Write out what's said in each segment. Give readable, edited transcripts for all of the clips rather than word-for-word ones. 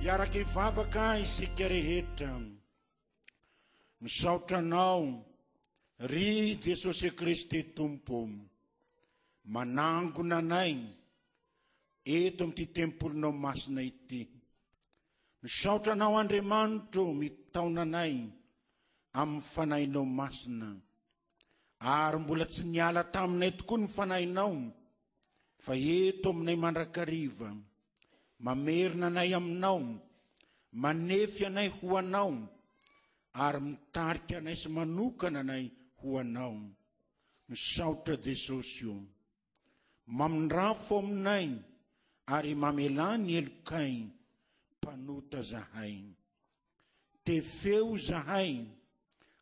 Hiaraka hivavaka isika rehetra. Misaotra Anao, ry Jesosy Kristy Tompo, manangona anay eto amin'ity tempolinao masina ity. Misaotra Anao Andriamanitro mitaona anay amin'ny Fanahinao Masina. Ary mbola tsy niala taminay tokoa ny Fanahinao, fa eto aminay mandrakariva, mamerina anay aminao, manefy anay ho Anao, ary mitarika anay sy manokana anay ho Anao. Misaotra Jesosy o. Mamindrafo aminay ary mamelà ny helokay, mpanota zahay. Tefeo izahay,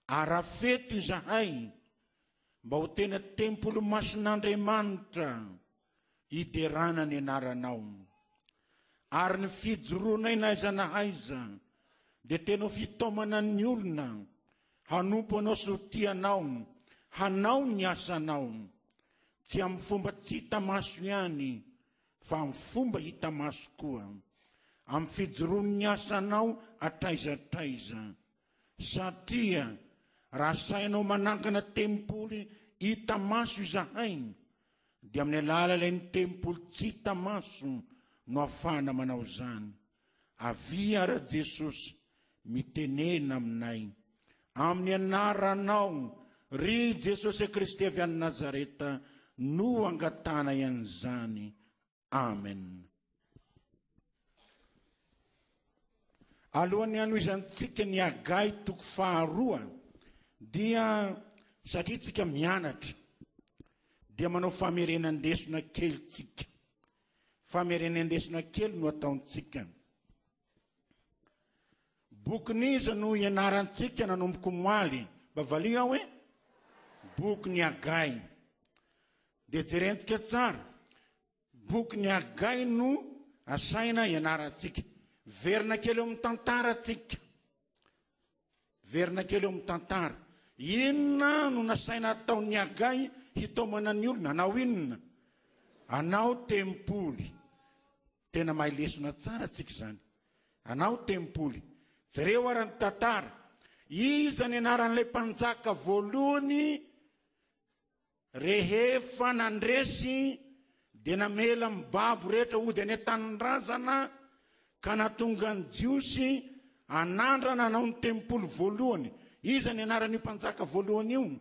arafeto izahay, mba ho tena tempoly masin'Andriamanitra hiderana ny anaranao. Ary ny fijoroanay na aiza na aiza dia tena ho fitaomana ny olona hanompo anao sy ho tia anao, hanao ny asanao. Tsy amin'ny fomba tsy hita maso ihany fa amin'ny fomba hita maso koa, amin'ny fijoroan'ny asanao hatraiza hatraiza. Satria raha asainao manangana tempoly hita maso izahay, dia amin'ny alalan'ilay tempoly tsy hita maso no ahafahana manao izany. Avia ara Jesosy, mitenena aminay. Amin'ny anaranao, ry Jesosy Kristy avy any Nazareta, no angatahanay an'izany. Amen. Alohan'ny hanohizantsika ny Hagay toko faharoa dia satria tsika mianatra dia manao famerenan-desona kely tsika. Famerenan-desona kely no ataontsika. Bokin'iza no ianarantsika nanomboka omaly? Mba valio aho e. Bokin'i Hagay. Dia jerentsika tsara. Bokin'i Hagay no asaina ianarantsika. Verina kely eo amin'ny tantara tsika. Verina kely eo amin'ny tantara. Inona no nasaina ataon'i Hagay hitaomana ny olona? Hanao inona? Hanao tempoly. Tena mahay lesona tsara tsika izany. Hanao tempoly. Jereo ara ny tantara. Iza ny anaran'ilay mpanjaka voalohany Rehefa nandresy dia namela ny babo rehetra hody any an-tanindrazana ka nahatonga ny Jiosy hanandrana hanao ny tempoly voalohany. Iza ny anaran'io mpanjaka voalohany io?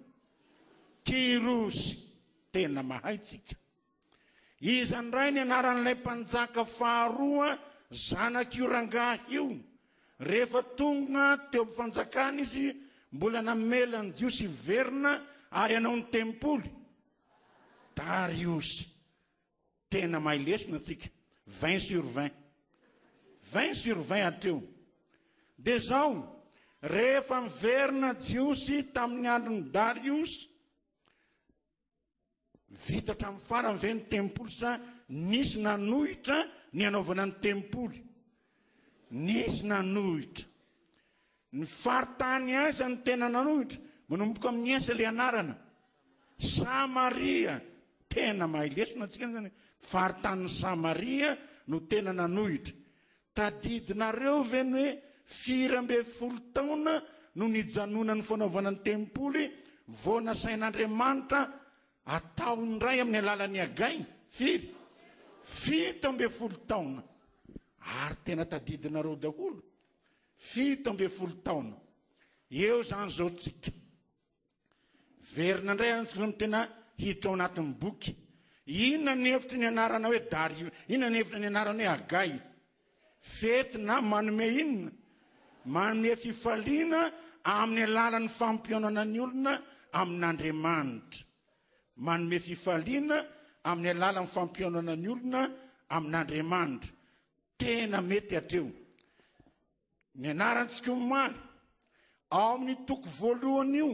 Kyrosy. Tena mahay tsika. Iza indray ny anaran'ilay mpanjaka faharoa zanak'io rangahy io? Rehefa tonga teo amin'ny fanjakana izy, mbola namela ny Jiosy hiverina ary hanao ny tempoly. Dariosy. Tena mahay lesona tsika. 20 sur 20. 20 sur 20 hatreo. Dia izao, rehefa niverina Jiosy tamin'ny andron'i Dariosy, Vita hatramin'ny farany ve ny tempoly sa nisy nanohitra ny hanaovana ny tempoly? Nisy nanohitra. Ny faritany aiza no tena nanohitra? Manomboka amin'ny S ilay anarana. Samaria. Tena mahay lesona antsika zany. Faritanin'i Samaria no tena nanohitra. Tadidinareo ve ny hoe 14 taona no nijanonan'ny fanaovana ny tempoly vao nasain'Andriamanitra atao indray amin'ny alalan'i Hagay? Firy? 17 taona. Ary tena tadidinareo daholo. 17 taona. Eo izany izao tsika. Verina indray antsika no tena hiditra ao anatin'ny boky. Inona ny hevitry ny anarana hoe Dario? Inona ny hevitry ny anarana hoe Hagay? Fety na manome inona? Manome fifaliana. amin'ny alalan'ny fampihaonana ny olona amin'Andriamanitra. Manome fifaliana amin'ny alalan'ny fampihaonana ny olona amin'Andriamanitra. Tena mety hatreo. Ny anarantsika omaly, ao amin'ny toko voalohany io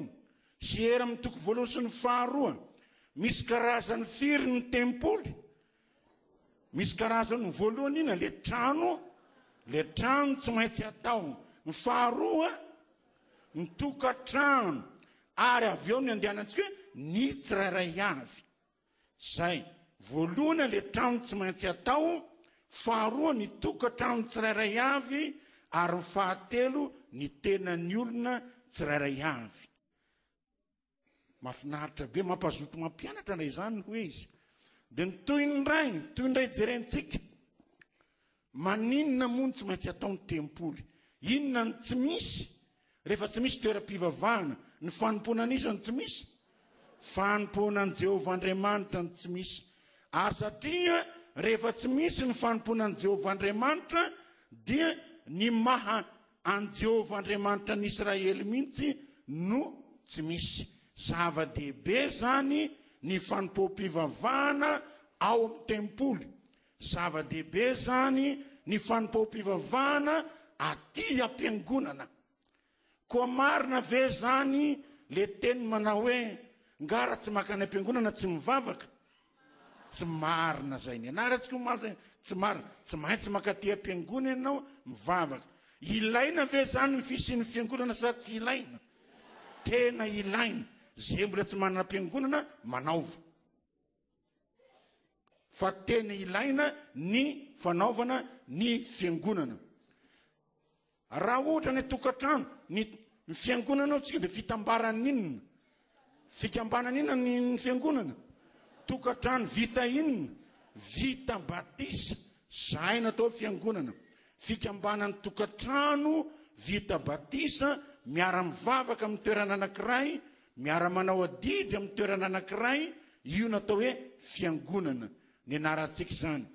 sy ery amin'ny toko voalohany sy ny faharoa, misy karazany firy ny tempoly? Misy karazany ny voalohany inona? Le trano, le trano tsy maintsy atao. Ny faharoa, ny tokantrano. Ary avy eo ny andehanantsika hoe ny tsirairay avy. Zay. Voalohany le trano tsy maintsy atao, faharoa ny tokantrano tsirairay avy ary ny fahatelo ny tenan'ny olona tsirairay avy. Mafinaritra be, mampazoto mampianatra ndray izany hoe izy. Dia ny tohiny indray, ny tohiny indray jerentsika. Maninona moa no tsy maintsy atao ny tempoly? Inona no tsy misy rehefa tsy misy toeram-pivavahana? Ny fanompoana an'iza no tsy misy? Fanompoana an'i Jehovah Andriamanitra no tsy misy. Ary satria rehefa tsy misy ny fanompoana an'i Jehovah Andriamanitra, dia ny maha an'i Jehovah Andriamanitra ny Israely mihitsy no tsy misy. Zava-dehibe izany ny fanompoam-pivavahana ao amin'ny tempoly. Zava-dehibe izany ny fanompoam-pivavahana aty am-piangonana. Koa marina ve izany le teny manao hoe nga raha tsy mankany am-piangonana tsy mivavaka? Tsy marina izay. Nianarantsika omaly izay, tsy marina. Tsy maintsy mankaty am-piangonana ianao mivavaka. Ilaina ve izany ny fisian'ny fiangonana sa tsy ilaina? Tena ilaina. Izay mbola tsy manana fiangonana, manaova. Fa tena ilaina ny fanaovana ny fiangonana. Raha ohatra ny tokantrano, ny ny fiangonana ao tsika dia fitambaran'ny inona? Fikambanana inona ny, ny fiangonana? Tokantrano vita inona? Vita batisa. Zay no atao fiangonana. Fikambanan'ny tokantrano vita batisa miara-mivavaka amin'ny toerana anankiray, miara-manao adidy amin'ny toerana anankiray, io no atao hoe fiangonana. Nianarantsika izany.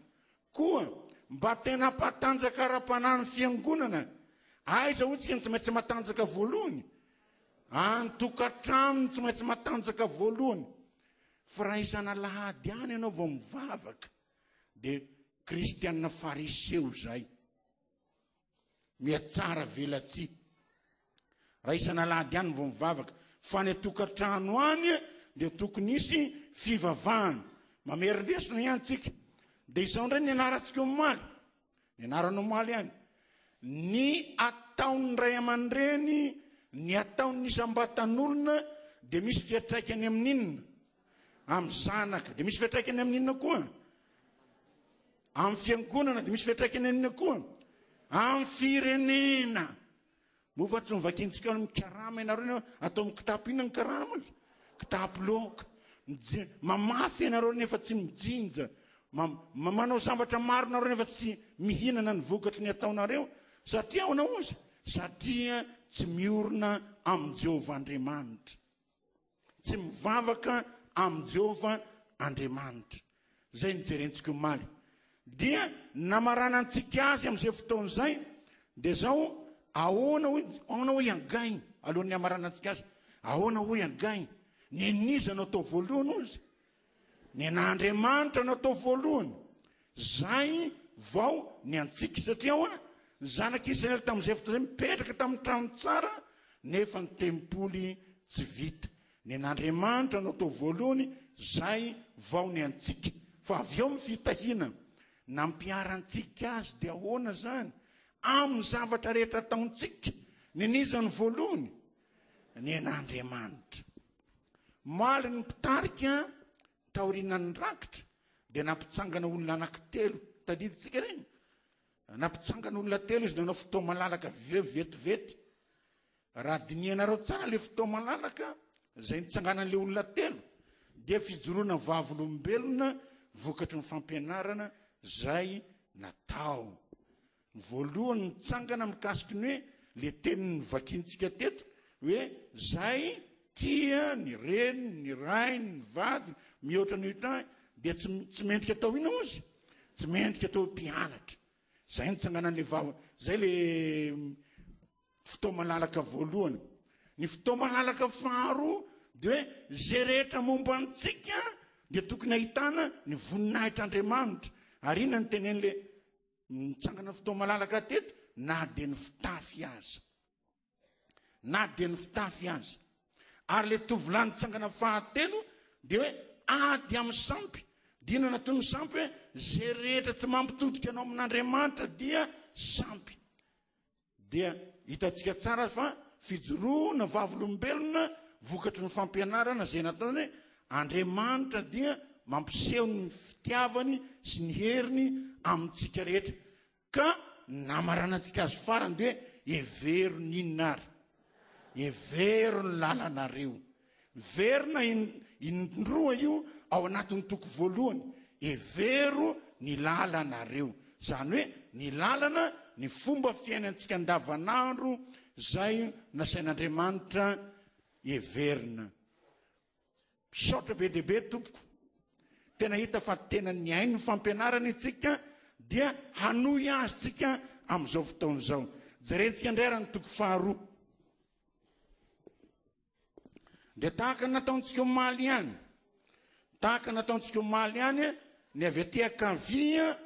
Koa mba tena hampatanjaka ara-panahy ny fiangonana, aiza hoy tsika no tsy maintsy matanjaka voalohany? Any tokantrano no tsy maintsy matanjaka voalohany. Fa raha isan'alahady any ianao vao mivavaka, dia kristiana fariseo izay. Mihatsara velatsihy. Raha isan'alahady ihany vao mivavaka. Fa any an-tokantrano any dia tokony hisy fivavahana. Mamerin-desona ihany tsika. Dia izao indray ny anarantsika omaly. Ny anarana omaly ihany. Ny ataon'ny ray aman-dreny, ny ataon'ny isam-batan'olona dia misy fiantraikany amin'inona? Amin'ny zanaka. Dia misy fiantraikany amin'inona koa? Amin'ny fiangonana dia misy fiantraikany amin'inona koa? Amin'ny firenena. Moa va tsy novakintsika ny karama ianareo nefa atao amin'ny kitapo inona ny karama? Kitapo loaka. Mamafy ianareo nefa tsy mijinja. Manao zavatra maro nareo nefa tsy mihinana ny vokatry ny ataonareo. Satria ahoana ozy? Satria tsy miorina amin'i Jehovah Andriamanitra. Tsy mivavaka amin'i Jehovah Andriamanitra. Izay no jerentsika omaly. Dia namaranantsika azy amin'izay fotoana izay, dia izao, ahoana hoy, ahoana hoy Hagay, alohan'ny hamaranantsika azy, ahoana hoy Hagay, nen'iza no atao voalohany hozy? Ny an'Andriamanitra no atao voalohany, zay vao ny antsika. Satria ahoana? Ny zanak'Israely tamin'izay fotoana izay mipetraka tamin'ny trano tsara, nefa ny tempoly tsy vita. Ny an'Andriamanitra no atao voalohany, zay vao ny antsika. Fa avy eo ny fitahiana. Nampiharantsika azy dia ahoana izany? Amin'ny zavatra rehetra ataontsika, ny an'iza no voalohany? Ny an'Andriamanitra. Omaly ny mpitarika taorianan'ny rakitra dia nampitsangana olona anankitelo. Tadidintsika ireny? Nampitsangana olona telo izy nanao fotoa-malalaka avy eo vetivety. Raha dinihanareo tsara ilay fotoa-malalaka izay nitsanganan'ilay olona telo dia fijoroana vavolombelona vokatry ny fampianarana izay natao. Ny voalohany nitsangana mikasiky ny hoe le teny novakintsika teto hoe zay tia ny reniny, ny rainy, ny vadiny mihoatra ny otrany dia tsy tsy mendrika atao inona ozy? Tsy mendrika atao mpianatra. Zay nitsanganan'le vava, zay le fotoa-malalaka voalohany. Ny fotoa-malalaka faharoa dia hoe izay rehetra momba antsika dia tokony ahitana ny voninahitr'Andriamanitra. Ary inona no tenen'ilay nitsangana fotoa-malalaka teto? Na dia ny fitafy aza. Na dia ny fitafy aza. Ary ilay tovolahy nitsangana fahatelo dia hoe ady amin'ny sampy. Dia inona nataon'ny sampy hoe izay rehetra tsy mampitodika anao amin'Andriamanitra dia sampy. Dia hitantsika tsara fa fijoroana vavolombelona vokatry ny fampianarana izay nataony hoe Andriamanitra dia mampiseho ny fitiavany sy ny heriny amintsika rehetra. Ka namaranantsika azy farany dia hoe hevero ny inona ary? Hevero ny lalanareo. Miverina indroa io ao anatin'ny toko voalohany. Hevero ny lalanareo. Izany hoe ny lalana, ny fomba fiainantsika andavanandro izay nasain'Andriamanitra heverina. Misaotra be dia be tompoko. Tena hita fa tena nihaino ny fampianarana isika dia hanohy azy tsika amin'izao fotoana izao. Jerentsika indray raha ny toko faharoa. Dia tahaka ny nataontsika omaly ihany, tahaka ny nataontsika omaly ihany, ny avy aty ankavia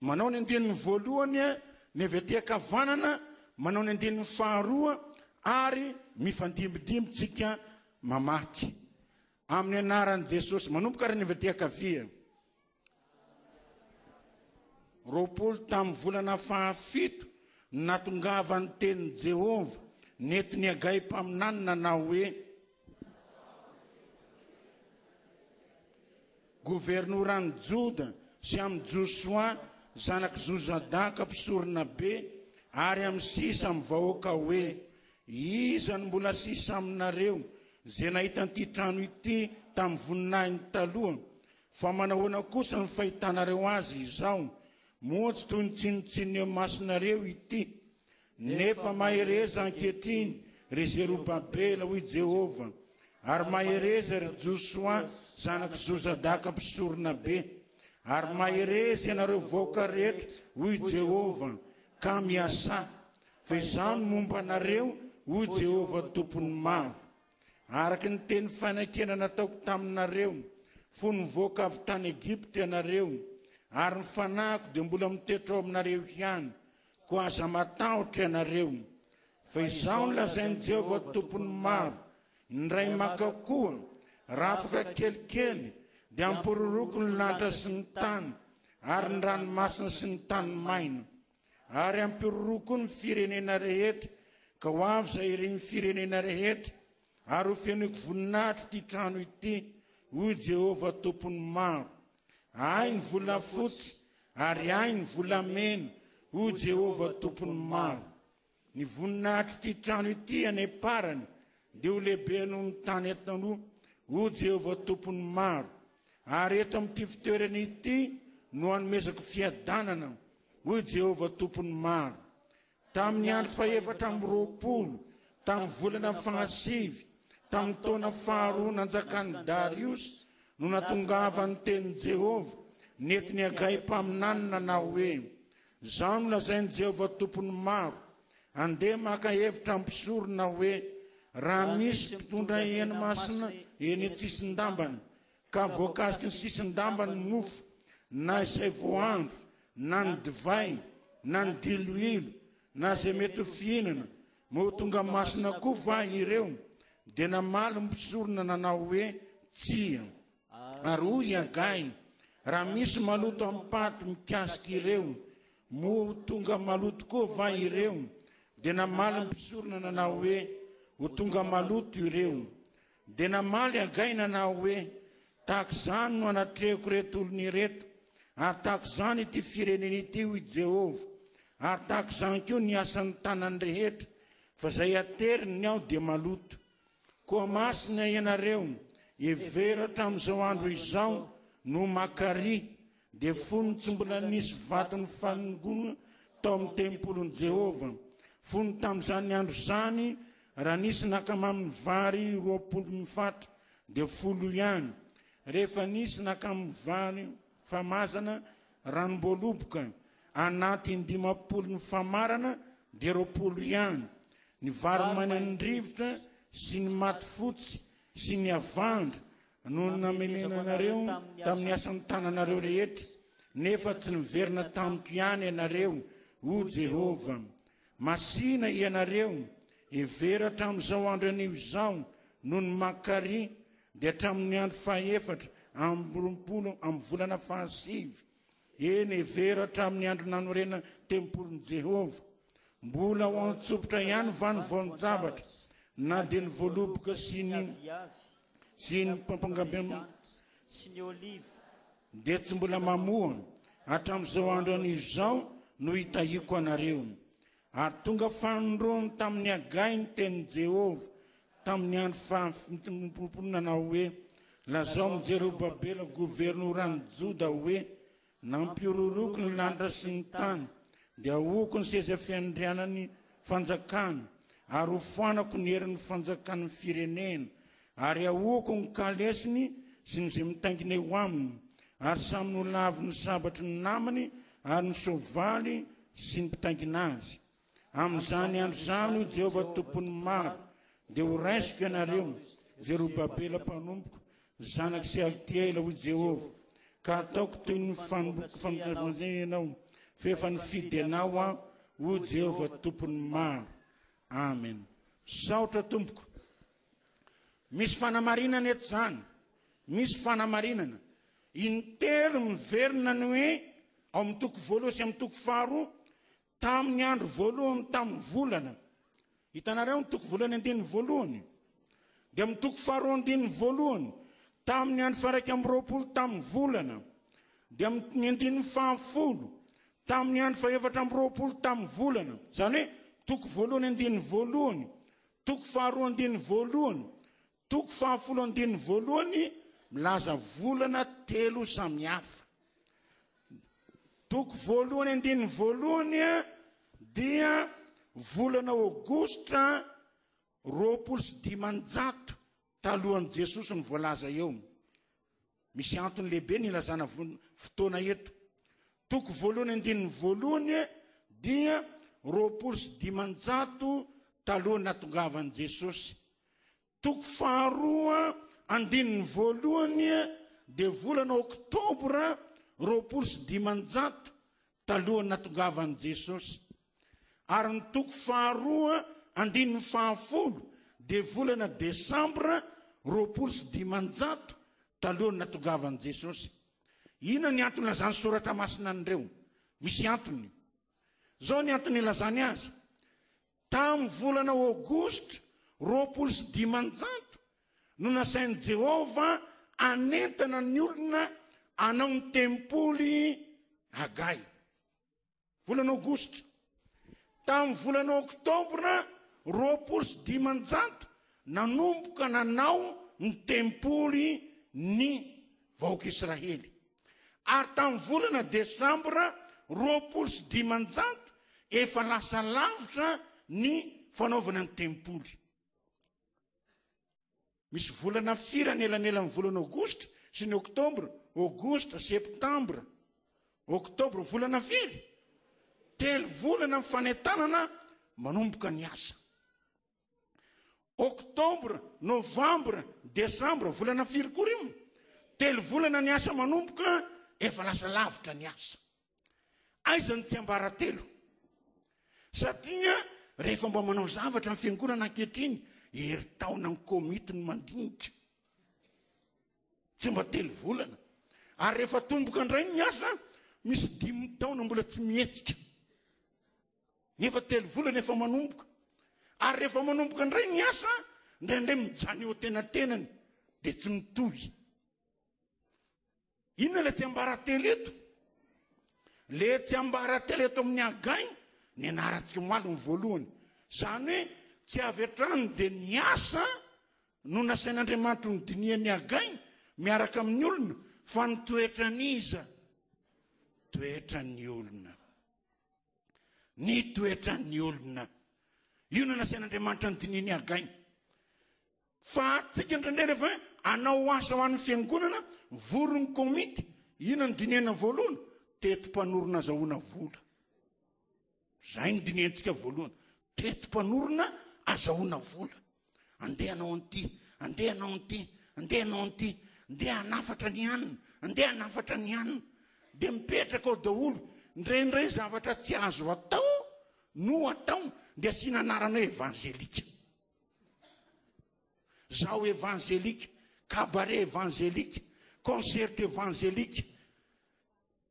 manao ny andininy voalohany, ny avy aty ankavanana manao ny andininy faharoa, ary mifandimbidimby tsika mamaky. Amin'ny anaran'i Jesosy. Manomboka ary ny avy aty ankavia. 20 tamin'ny volana fahafito no nahatongavan'ny tenin'i Jehovah nentin'i Hagay mpaminany nanao hoe, Governoran'i Joda sy amin'i Josoa zanak'i Jozadaka mpisoronabe ary amin'ny sisa amin'ny vahoaka hoe, Iza no mbola sisa aminareo izay nahita an'ity trano ity tamin'ny voninahiny taloha? Fa manahoana kosa ny fahitanareo azy izao? Moa tsy toy ny tsinontsinona eo imasonareo ity? Nefa mahereza ankehitriny, ry Zerobabela, hoy Jehovah, ary mahereza, ry Josoa, zanak'i Jozadaka mpisoronabe, ary mahereza ianareo vahoaka rehetra, hoy Jehovah, ka miasà, fa izaho no momba anareo, hoy Jehovah Tompon'ny maro. Araka ny teny fanekena nataoko taminareo, fony nivoaka avy tany Egypta ianareo, ary ny fanahiko dia mbola mitoetra ao aminareo ihany, koa aza matahotra ianareo. Fa izao no lazain'i Jehovah Tompon'ny maro, Indray maka koa, raha afaka kelikely, dia hampiroroako ny lanitra sy ny tany, ary ny ranomasina sy ny tany maina. Ary hampiroroa koa ny firenena rehetra, ka ho avy izay irin'ny firenena rehetra, ary ho fenoiko voninahitra ity trano ity, hoy Jehovah Tompon'ny maro. Ahy ny volafotsy, ary ahy ny volamena, hoy Jehovah Tompon'ny maro. Ny voninahitr'ity trano ity any am-parany dia ho lehibe noho ny tany taloha, hoy Jehovah Tompon'ny maro. Ary eto amin'ity fitoerana ity no hanomezako fiadanana, hoy Jehovah Tompon'ny maro. Tamin'ny andro fahefatra amby 20, tamin'ny volana fahasivy, tamin'ny taona faharoa nanjakan'i Dariosy, no natongavan'ny tenin'i Jehovah nentin'i Hagay mpaminany nanao hoe, Izao no lazain'i Jehovah Tompon'ny maro, Andeha maka hevitra amin'ny mpisorona hoe, 'Raha misy mpitondra hena masina eny an-tsisin-dambany, ka voakasiky ny sisin-dambany ny mofo, na izay voahandro, na ny divay, na ny diloilo, na izay mety ho fihinana, moa ho tonga masina koa va ireo? Dia namaly ny mpisorona nanao hoe, Tsia. Ary hoy i Hagay, Raha misy maloto am-paty mikasika ireo, moa ho tonga maloto koa va ireo? Dia namaly ny mpisorona nanao hoe, Ho tonga maloto ireo. Dia namaly Hagay nanao hoe, Tahaka izany no anatrehako ireto olona ireto, ary tahaka izany ity firenena ity, hoy Jehovah, ary tahaka izany koa ny asan'ny tanany rehetra, fa izay ateriny aho dia maloto. Koa masina ianareo, hevero hatramin'izao andro izao no makaria, dia fony tsy mbola nisy vato nifanongoana tao amin'ny tempolin'i Jehovah. Fony tamin'izany andro izany, raha nisy nankamamy vary 20 mifatra, dia folo ihany. Rehefa nisy nankamy vary famazana ranom-boaloboka anaty 50 nifamarana, dia 20 ihany. Ny vary mainan'ny rivotra sy ny maty fotsy sy ny havandra no namelena anareo tamin'ny asan'ny tananareo rehetra, nefa tsy niverina tamiko ihany ianareo, hoy Jehovah. Masìna ianareo, hevero hatramin'izao andro anio izao, noho ny Makari, dia hatramin'ny andro faha-24 amin'ny volana fahasivy, Eny, hevero hatramin'ny andro nanorenana ny tempolin'i Jehovah. Mbola ho antsompitra ihany va ny voan-javatra, na dia ny voaloboka sy ny sy ny mpampangambem dia tsy mbola mamoa? Hatramin'izao andro anio izao no hitahiako anareo. Ary tonga fanindroany tamin'i Hagay ny tenin'i Jehovah tamin'ny andro faha-70 nanao hoe, Lazao amin'i Zerobabela governoran'i Joda hoe, Nampihorohoroako ny lanitra sy ny tany, dia ahoako ny seza fiandrianan'ny fanjakana, ary hofoanako ny herin'ny fanjakan'ny firenena, ary ahoako ny kalesiny sy ny izay mitaingina eo aminy, ary samy nolavin'ny sabatry ny namany ary ny soavaly sy ny mpitaingina azy. Amin'izany andro izany, hoy Jehovah Tompon'ny maro, dia horaisiko ianareo, Zerobabela mpanompoko, zanak'i Sealtiela, hoy Jehovah, ka hataoko toy ny fanomboka ianao, fa efa nifidy anao Aho, hoy Jehovah Tompon'ny maro. Amen. Misaotra tompoko. Misy fanamarinana eto izany. Misy fanamarinana. Intelo miverina ny hoe ao amin'ny toko voalohany sy amin'ny toko faharoa tamin'ny andro voalohany tamin'ny volana. Hitanareo ny toko voalohany andininy voalohany. Dia amin'ny toko faharoa andininy voalohany tamin'ny andro faraika amby roapolo tamin'ny volana. Dia amin'ny andininy fahafolo tamin'ny andro fahefatra amby roapolo tamin'ny volana. Izany hoe toko voalohany andininy voalohany Toko faharoa andininy voalohany, toko fahafolo andininy voalohany milaza volana telo samihafa. Toko voalohany andininy voalohany dia volana aogositra 520 talohan'i Jesosy no voalaza eo. Misy antony lehibe ny ilazana fotoana eto. Toko voalohany andininy voalohany dia 520 talohan'ny nahatongavan'i Jesosy. Toko faharoa andininy voalohany dia volana oktobra 520 talohan'ny nahatongavan'i Jesosy. Ary ny toko faharoa andininy fahafolo dia volana desambra 520 talohan'ny nahatongavan'i Jesosy. Inona ny antony ilazan'ny soratra masina an'ireo? Misy antony. Izao ny antony ilazany azy. Tamin'ny volana aogositra 520 no nasain'i Jehovah hanentana ny olona hanao ny tempoly Hagay. Volana Aogositra. Tamin'ny volana Oktobra 520, nanomboka nanao ny tempoly ny vahoaka Israely. Ary tamin'ny volana Desambra 520, efa lasa lavitra ny fanaovana ny tempoly. Misy volana firy anelanelan'ny volana Aogositra sy ny Oktobra? Aogositra, Septambra, Oktobra, volana firy? Telo volana ny fanentanana manomboka ny asa. Oktobra, Novambra, Desambra, volana firy koa io? Telo volana ny asa manomboka, efa lasa lavitra ny asa. Aiza ny tsiambaratelo? Satria rehefa mba manao zavatra ny fiangonana ankehitriny, herintaona ny komity no mandinika. Tsy mba telo volana. Ary rehefa tomboka indray ny asa, misy dimy taona mbola tsy mihetsika. Nefa telo volana efa manomboka. Ary rehefa manomboka indray ny asa, indraindray mijanona eo antenatenany dia tsy mitohy. Inona ilay tsiambaratelo eto? Ilay tsiambaratelo eto amin'ny Hagay, nianarantsika omaly ny voalohany. Izany hoe tsy avy hatrany dia ny asa no nasain'Andriamanitra nodinihan'i Hagay miaraka amin'ny olona, fa ny toetran'iza? Toetran'ny olona. Ny toetran'ny olona. Io no nasain'Andriamanitra nodinihan'i Hagay. Fa antsika indraindray rehefa hoe hanao asa ho an'ny fiangonana, mivory ny komity, inona no dinihana voalohany? Teti-panorona azahoana vola. Izay no dinihantsika voalohany. Teti-panorona azahoana vola. Andeha hanao an'ity, andeha hanao an'ity, andeha hanao an'ity, andeha hanafatra ny hanina, andeha hanafatra ny hanina. Dia mipetraka ao daholo. Indraindray zavatra tsy azo atao no atao, dia asiana anarana hoe evanzelika. Zaho evanzelika, cabaret evanzelika, concert evanzelika,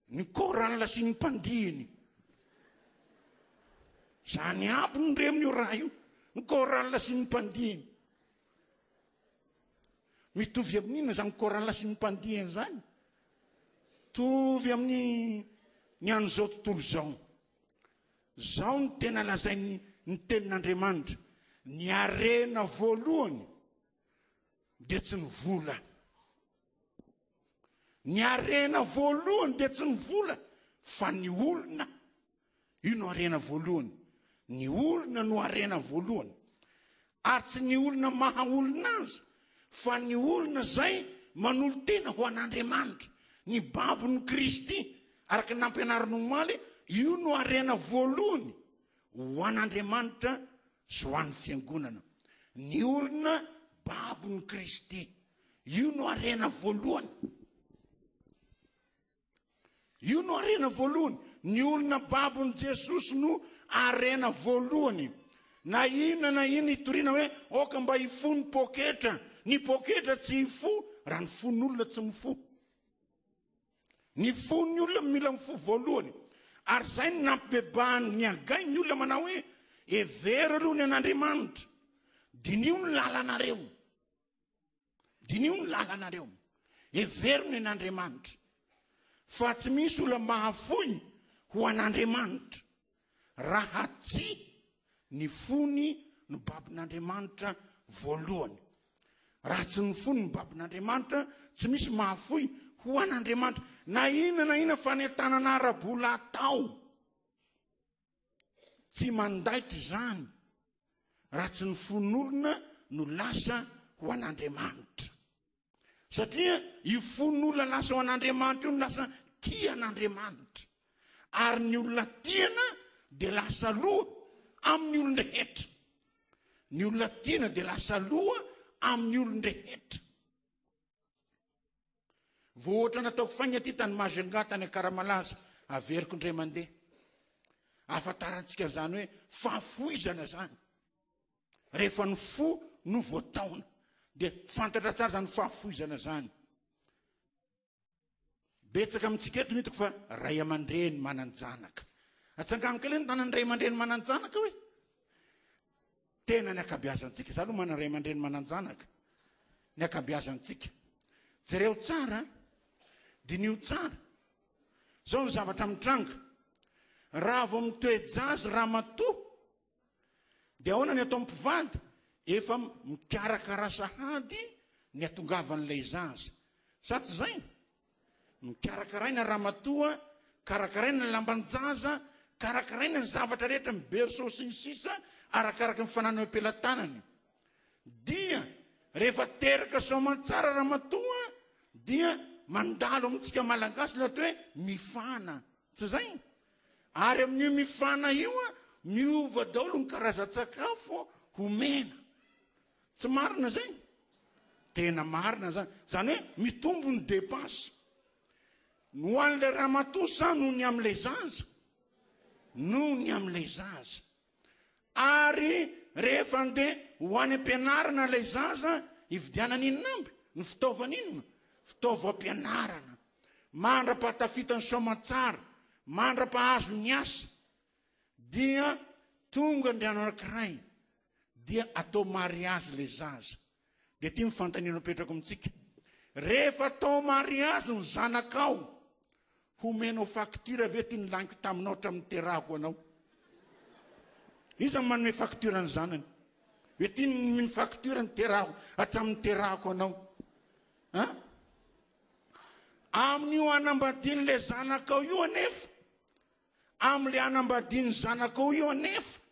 ny chorale sy ny mpandihiny. Zany aby no re amin'io raha io, ny chorale sy ny mpandihiny. Mitovy amin'inona zany chorale sy ny mpandihiny zany? Mitovy amin'ny ny an'izao tontolo izao. Zao no tena lazain'ny ny tenin'Andriamanitra, ny harena voalohany dia tsy ny vola. Ny harena voalohany dia tsy ny vola fa ny olona. Io no harena voalohany. Ny olona no harena voalohany. Ary tsy ny olona maha olona azy fa ny olona izay manolo-tena ho an'Andriamanitra, ny babon'i Kristy, araka ny nampianarina omaly, io no harena voalohany ho an'Andriamanitra sy ho an'ny fiangonana. Ny olona babon'i Kristy. Io no harena voalohany. Io no harena voalohany. Ny olona babon'i Jesosy no harena voalohany. Na inona na inona itoriana hoe aoka mba hifoha ny poketra. Ny poketra tsy hifoha raha ny fon'olona tsy mifoha. Ny fon'ny olona mila mifoha voalohany. Ary izay no nampibebahany ny Hagay ny olona manao hoe hevero aloha ny an'Andriamanitra. Diniho ny lalanareo. Diniho ny lalanareo. Hevero ny an'Andriamanitra. Fa tsy misy olona mahafoy ho an'Andriamanitra raha tsy ny fony no babon'Andriamanitra voalohany. Raha tsy ny fony no babon'Andriamanitra, tsy misy mahafoy ho an'Andriamanitra. Na inona na inona fanentanana ara-bola atao. Tsy mandaitra izany raha tsy ny fon'olona no lasa ho an'Andriamanitra. Satria io fon'olona lasa ho an'Andriamanitra io no lasa tia an'Andriamanitra. Ary ny olona tiana dia lasa loha amin'ny olon-drehetra. Ny olona tiana dia lasa loha amin'ny olon-drehetra. Vao ohatra nataoko fainga ty tany Majunga tany Ankaramalaza, averiko indray mandeha. Ahafantarantsika an'izany hoe fahafoizana zany. Rehefa ny fo no voataona dia fantatra tsara zany fahafoizana zany. Betsaka amintsika eto no hitako fa ray aman-dreny manan-janaka. Atsangano kely ny tanan'ny ray aman-dreny manan-janaka hoe. Tena ny ankabeazantsika, za aloha manana ray aman-dreny manan-janaka, ny ankabeazantsika. Jereo tsara, diniho tsara. Zao ny zavatra mitranga. Raha vao mitoe-jaza ramatoa, dia ahoana ny atao mpivady? Efa mikarakara sahady ny hatongavan'ilay zaza. Sa tsy izay? Mikarakaraina ramatoa, karakaraina ny lamban-jaza, karakaraina ny zavatra rehetra, ny berceau sy ny sisa, arakaraka ny fananany eo am-pelatanany. Dia rehefa teraka soamantsara ramatoa dia mandalo amintsika Malagasy ilay atao hoe mifana. Tsy izay? Ary amin'io mifana io miova daholo ny karazan-tsakafo homena. Tsy marina zay? Tena marina zany. Zany hoe mitombo ny dépense. Ny ho an'ilay ramatoa sa noho ny amin'ilay zaza? Noho ny amin'ilay zaza. Ary rehefa andeha ho any am-pianarana ilay zaza, hividianana inona amby? Ny fitaovana inona? Fitaovam-pianarana. Mandra-pahatafita ny soamantsara, mandra-pahazo ny asa, dia tonga ny andro anankiray dia atao mariazy le zaza. Dia ity ny fanontaniana apetrako amintsika. Rehefa atao mariazy ny zanakao, homenao facture ve ty nilaniko taminao hatramin'ny niterahako anao? Iza no manome facture ny zanany? Hoe ty ny facture niterahako hatramin'ny niterahako anao. Ha? Amin'io hanambadian'ilay zanakao io anefa, amin'ilay hanambadian'ny zanakao io anefa,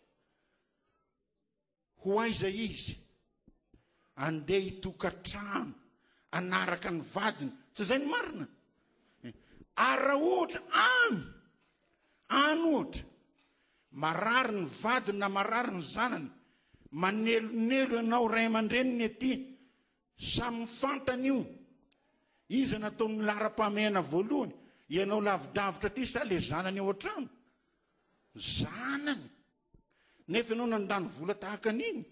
Ho aiza izy? Andeha hitokantrano, hanaraka ny vadiny. Tsy izay no marina? Ary raha ohatra any, any ohatra, marary ny vadiny na marary ny zanany, Manelonelo ianao ray aman-dreniny aty. Samy fantany io. Iza nataony laharam-pahamehana voalohany? Ianao lavidavitra aty sa le zanany ao an-trano? Zanany. Nefa ianao nandany vola tahaka an'iny.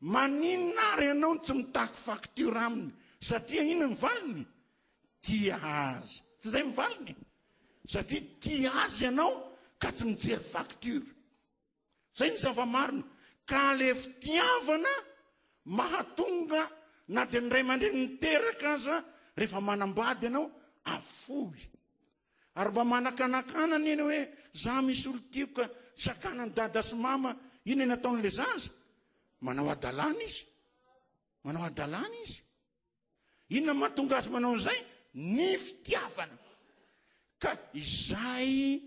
Maninona ary ianao no tsy mitaky facture aminy? Satria inona ny valiny? Tia azy. Tsy izay ny valiny? Satria tia azy ianao ka tsy mijery facture. Izay ny zava-marina. Ka le fitiavana mahatonga na dia ny ray aman-dreny niteraka aza rehefa manambady ianao afoy. Ary mba manakanakana anie ny hoe za misy olon-tiako ka sakanan'i dada sy mama, inona ny ataon'ilay zaza? Manao hadalana izy. Manao hadalana izy. Inona mahatonga azy manao an'izay? Ny fitiavana. Ka izay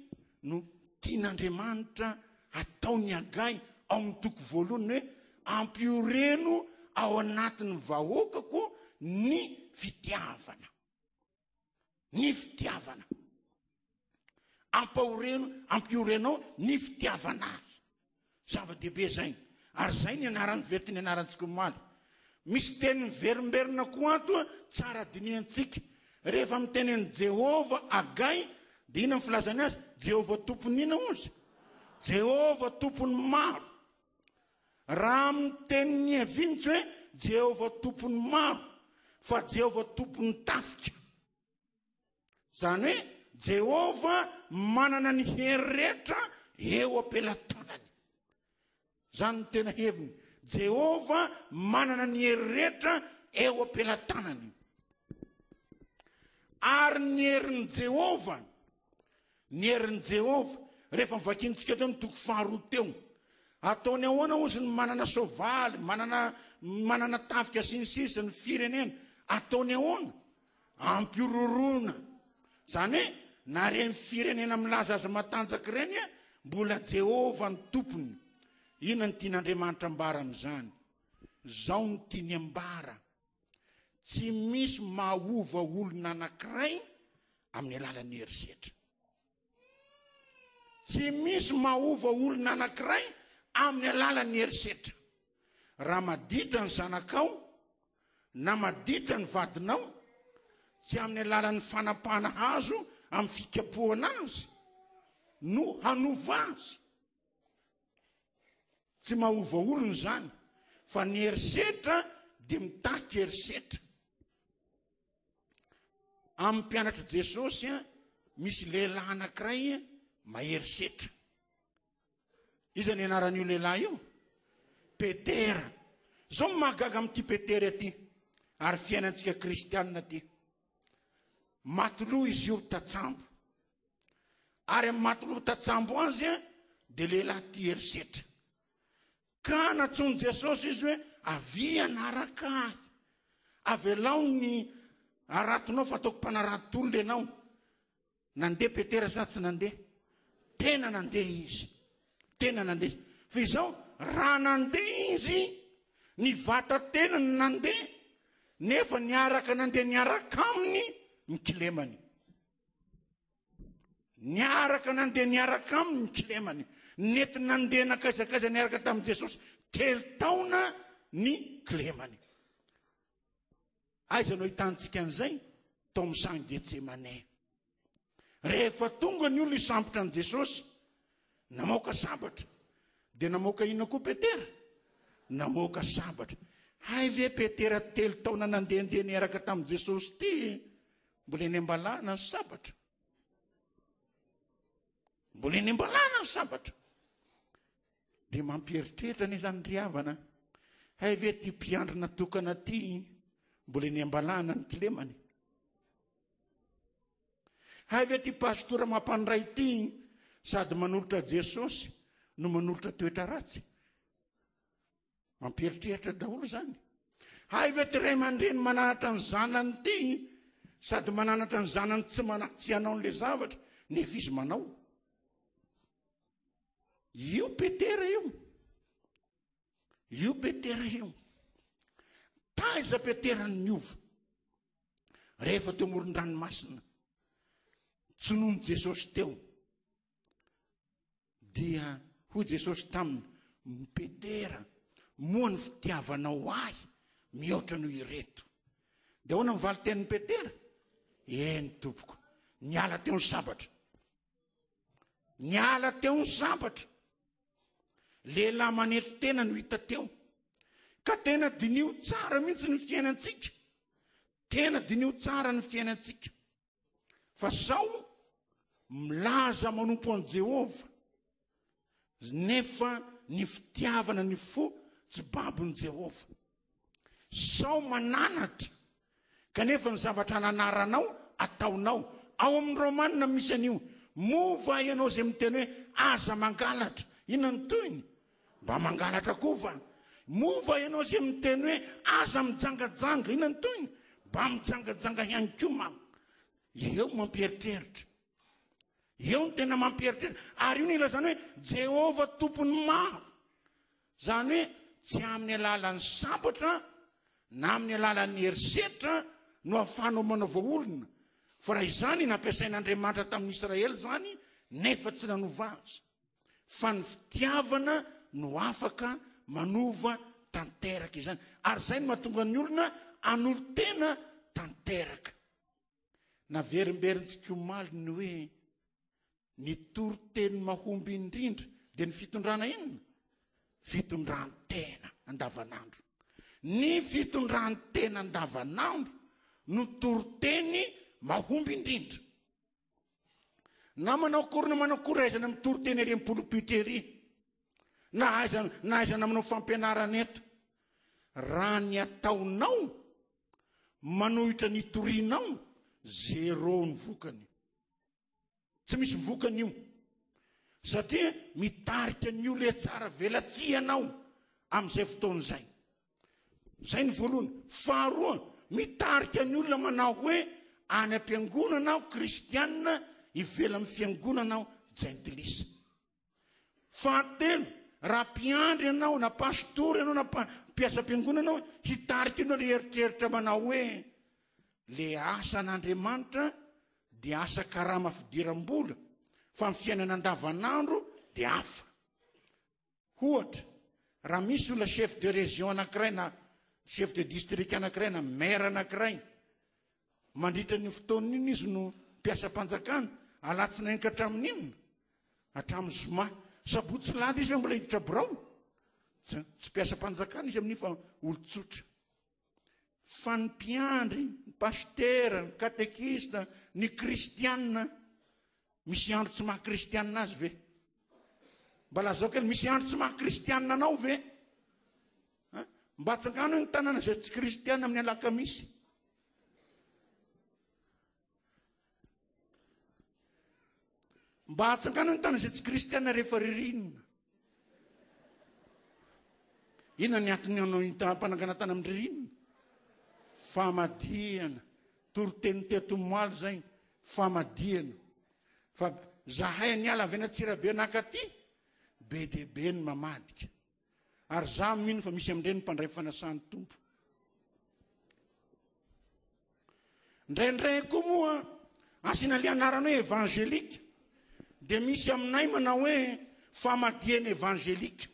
no tian'Andriamanitra ataon'i Hagay ao amin'ny toko voalohany hoe ampioreno ao anatin'ny vahoakako ny fitiavana. Ny fitiavana. Ampahoreno, ampiorenao ny fitiavana ahy. Zava-dehibe izay. Ary izay ny anaran'ny vety ny anarantsika omaly. Misy teny miverimberina koa ato tsara dinihantsika. Rehefa miteny an'i Jehovah Hagay, dia inona ny filazany azy? Jehovah tompon'ny inona hozy? Jehovah tompon'ny maro. Raha amin'ny tenin'ny niaviany tsy hoe Jehovah Tompon'ny maro, fa Jehovah Tompon'ny tafika. Izany hoe Jehovah manana ny hery rehetra eo am-pelatanany. Izany no tena heviny. Jehovah manana ny hery rehetra eo am-pelatanany. Ary ny herin'i Jehovah Ny herin'i Jehovah, rehefa novakintsika teo ny toko faharoa teo. Ataony ahoana hozy ny manana soavaly, manana, manana tafika sy ny sisa, ny firenena. Ataony ahoana? Ampihorohoroana. Izany hoe, na ireny firenena milaza azy matanjaka ireny, mbola Jehovah no tompony. Inona no tian'Andriamanitra ambara amin'izany? Izao no tiany ambara. Tsy misy mahova olona anankiray amin'ny alalan'ny herisetra. Tsy misy mahova olona anankiray amin'ny alalan'ny herisetra. Raha maditra ny zanakao na maditra ny vadinao, tsy amin'ny alalan'ny fanapahana hazo amin'ny fikapohana azy no hanova azy. Tsy mahova olona izany fa ny herisetra dia mitaky herisetra. Amin'ny mpianatr'i Jesosy misy lehilahy anankiray mahery setra. Iza ny anaran'io lehilahy io? Petera. Izao no mahagaga amin'ity Petera ity ary fiainantsika kristianina ity. Maty loha izy io tatsambo. Ary amin'ny maty loha tatsambo azy dia lehilahy tia herisetra. Ka nantsoin'i Jesosy izy hoe, Avia hanaraka ahy. Avelao ny haratonao fa ataoko mpanarato olona ianao. Nandeha Petera sa tsy nandeha? Tena nandeha izy. Tena nandeha izy. Fa izao, raha nandeha izy, ny vata-tenany nandeha, nefa niaraka nandeha niaraka aminy ny kilemany. Niaraka nandeha niaraka aminy ny kilemany. Nety nandeha nankaizakaiza niaraka tamin'i Jesosy telo taona ny kilemany. Aiza no ahitantsika an'izay? Tao amin'ny sahan'i Getsemane. Rehefa tonga ny olona hisambotra an'i Jesosy, namoaka sabatra. Dia namoaka inona koa Petera? Namoaka sabatra. Hay ve Petera telo taona nandehandeha niaraka tamin'i Jesosy ity? Mbola eny am-balahana ny sabatra. Mbola eny am-balahana ny sabatra. Dia mampieritreritra anie izany ry havana. Hay ve ity mpiandry natokana ity mbola eny am-balahana ny kilemany. Hay ve ity pastora mampandray ity sady manolotra Jesosy no manolotra toetra ratsy. Mampieritreritra daholo izany. Hay ve ty ray aman-dreny mananatra ny zanany ity sady mananatra ny zanany tsy mana tsy hanao an'ilay zavatra nefa izy manao. Io Petera io. Io Petera io. Taiza Petera no niova? Rehefa teo amoron-dranomasina. Tsy noho Jesosy teo. Dia hoy Jesosy taminy, Petera, moa ny fitiavanao ahy mihoatra noho ireto? Dia ahoana ny valin-tenin'i Petera? Eny, tompoko. Niala teo ny sabatra. Niala teo ny sabatra. Lehilahy manetry tena no hita teo. Ka tena diniho tsara mihitsy ny fiainantsika. Tena diniho tsara ny fiainantsika. Fa sao milaza manompo an'i Jehovah, nefa ny fitiavana ny fo tsy babon'i Jehovah. Sao mananatra, kanefa ny zavatra ananaranao ataonao. Ao amin'ny Romana misy an'io. Moa va ianao izay miteny hoe aza mangalatra? Inona ny tohiny? Mba mangalatra koa va? Moa va ianao izay miteny hoe aza mijangajanga? Inona ny tohiny? Mba mijangajanga ihany koa manko. Eo mampieritreritra. Eo no tena mampieritreritra. Ary io no ilazana hoe Jehovah Tompon'ny maro. Izany hoe tsy amin'ny alalan'ny sabatra na amin'ny alalan'ny herisetra no ahafahanao manova olona. Fa raha izany nampiasain'Andriamanitra tamin'ny Israely izany nefa tsy nanova azy. Fa ny fitiavana no afaka manova tanteraka izany. Ary izay no mahatonga ny olona hanolo-tena tanteraka. Naverimberintsika omaly ny hoe ny toriteny mahomby indrindra dia ny fitondrana inona? Fitondran-tena andavanandro. Ny fitondran-tena andavanandro no toriteny mahomby indrindra. Na manao akory na manao akory aizana mitory teny ery amin'ny polopitra ery, na aiza na aizana manao fampianarana eto, raha ny ataonao manohitra ny itorianao, zéro ny vokany. Tsy misy vokany io. Satria mitarika ny olona tsara velatsihy ianao amin'izay fotoana izay. Izay ny voalohany. Faharoa, mitarika ny olona manao hoe any am-piangonana aho kristianina, ivelan'ny fiangonana aho jentilisa. Fahatelo, raha mpiandry ianao na pastora ianao na mpiasam-piangonana ianao, hitarika anao ilay eritreritra manao hoe le asan'Andriamanitra dia asa karama fidiram-bola fa ny fiainana andavanandro dia hafa. Ohatra, raha misy olona chef de région anankiray na chef de district anankiray na maire anankiray, mandritra ny fotoana iny izy no mpiasam-panjakana, alatsinainy ka hatramin'ny inona? Hatramin'ny zoma. Sabotsy sy alahady izy ve mbola hiditra birao? Tsy, tsy mpiasam-panjakana izy amin'io fa olon-tsotra. Fa ny mpiandry, ny pasitera, ny katekista, ny kristianina, misy andro tsy maha kristianina azy ve? Mba lazao kely, misy andro tsy maha kristianina anao ve? Mba atsangano ny tanana izay tsy kristianina amin'ny alakamisy. Mba atsangano ny tanana izay tsy kristianina rehefa ririnina. Inona ny antony anao hampanangana tany amin'ny ririnina? Famadihana. Toriteny teto omaly izay, famadihana. Fa zahay niala avy any Antsirabe nankaty, be dia be ny mamadika. Ary za mino fa misy amin'ireny mpandray fanasan'ny Tompo. Indraindray koa moa asiana le anarana hoe évangélique dia misy aminay manao hoe famadihana évangélique.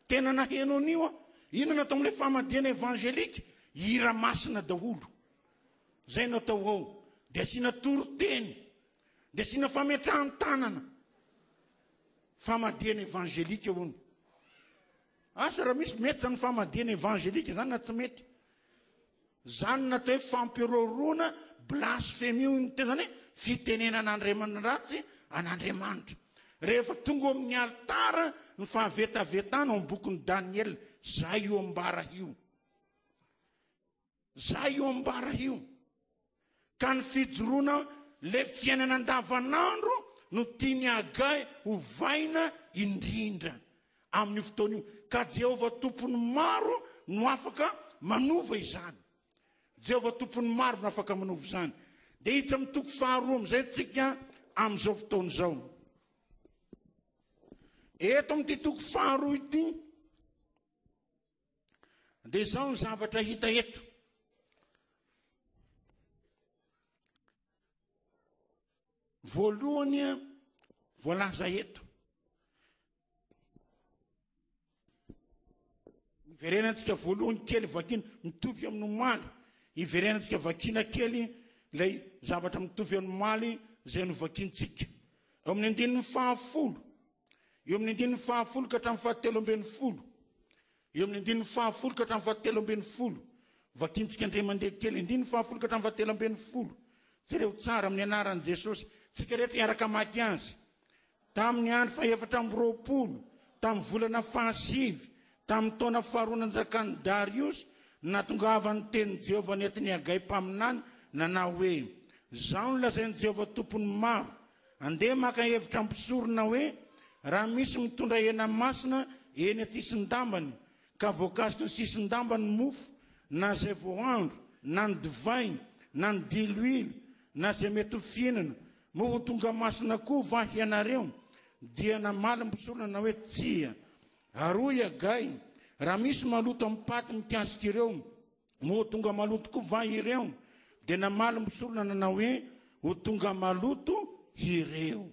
Tena naheno an'io aho. Inona no atao amin'ilay famadihana évangélique? Hira masina daholo. Izay no atao ao. Dia asiana toriteny. Dia asiana fametrahan-tanana. Famadihana évangélique hono. Asa raha misy mety izany famadihana évangélique izany na tsy mety. Izany no atao hoe fampiroroana, blasphemie hoy ny teny, izany hoe fitenenana Andriamanitra ratsy an'Andriamanitra. Rehefa tonga eo amin'ny alitara ny fahavetavetana ao amin'ny bokin'i Daniela, izay io ambara io. Zay io ambara io. Ka ny fijoroana le fiainana andavanandro no tian'i Hagay hovaina indrindra amin'io fotoana io. Ka Jehovah Tompon'ny maro no afaka manova izany. Jehovah Tompon'ny maro no afaka manova izany. Dia hiditra amin'ny toko faharoa amin'izay tsika amin'izao fotoana izao. Eto amin'ity toko faharoa ity, Dia izao ny zavatra hita eto. Voalohany voalaza eto. Hiverenantsika voalohany kely vakiana mitovy amin'ny omaly. Hiverenantsika vakiana kely ilay zavatra mitovy amin'ny omaly izay novakiantsika. Eo amin'ny andininy fahafolo. Eo amin'ny andininy fahafolo ka hatramin'ny fahatelo ambin'ny folo. Eo amin'ny andininy fahafolo ka hatramin'ny fahatelo ambin'ny folo. Vakintsika indray mandeha kely, andininy fahafolo ka hatramin'ny fahatelo ambin'ny folo. Jereo tsara amin'ny anaran'i Jesosy. Tsika rehetra hiaraka hamaky azy. Tamin'ny andro fahefatra amby 20, tamin'ny volana fahasivy, tamin'ny taona faharoa nanjakan'i Dariosy, nahatongavan'ny tenin'i Jehovah nentin'i Hagay mpaminany, nanao hoe, Izao no lazain'i Jehovah Tompon'ny maro, Andeha maka hevitra amin'ny mpisorona hoe, Raha misy mitondra hena masina eny an-tsisin-dambany, ka voakasiky ny sisin-dambany ny mofo, na izay voahandro, na ny divay, na ny diloilo, na izay mety ho fihinana, moa ho tonga masina koa va hianareo? Dia namaly ny mpisorona nanao hoe, Tsia. Ary hoy Hagay, Raha misy maloto amin'ny paty mikasika ireo, Moa ho tonga maloto koa va ireo? Dia namaly ny mpisorona nanao hoe, Ho tonga maloto ireo.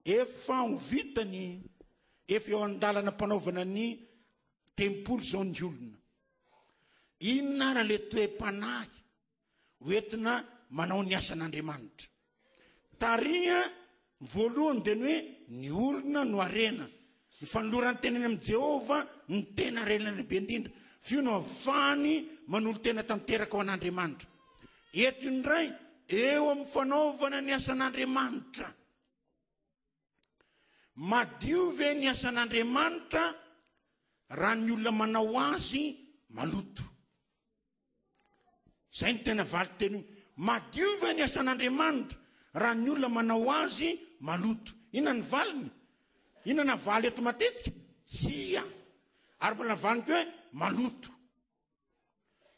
Efa ho vita ny, efa eo an-dalana am-panaovana ny tempoly izao ny olona. Inona ary ilay toe-panahy hoentina manao ny asan'Andriamanitra. Tariha voalohany dia ny hoe ny olona no harena. Ny fanoloran-tenany amin'i Jehovah no tena harena lehibe indrindra. F'io no ahafahany manolo-tena tanteraka ho an'Andriamanitra. Eto indray, eo amin'ny fanaovana ny asan'Andriamanitra. Madio ve ny asan'Andriamanitra raha ny olona manao azy maloto? Izay no tena valin-teny io. Madio ve ny asan'Andriamanitra raha ny olona manao azy maloto? Inona ny valiny? Inona navaly eto matetika? Tsia. Ary mbola navaliny koa hoe maloto.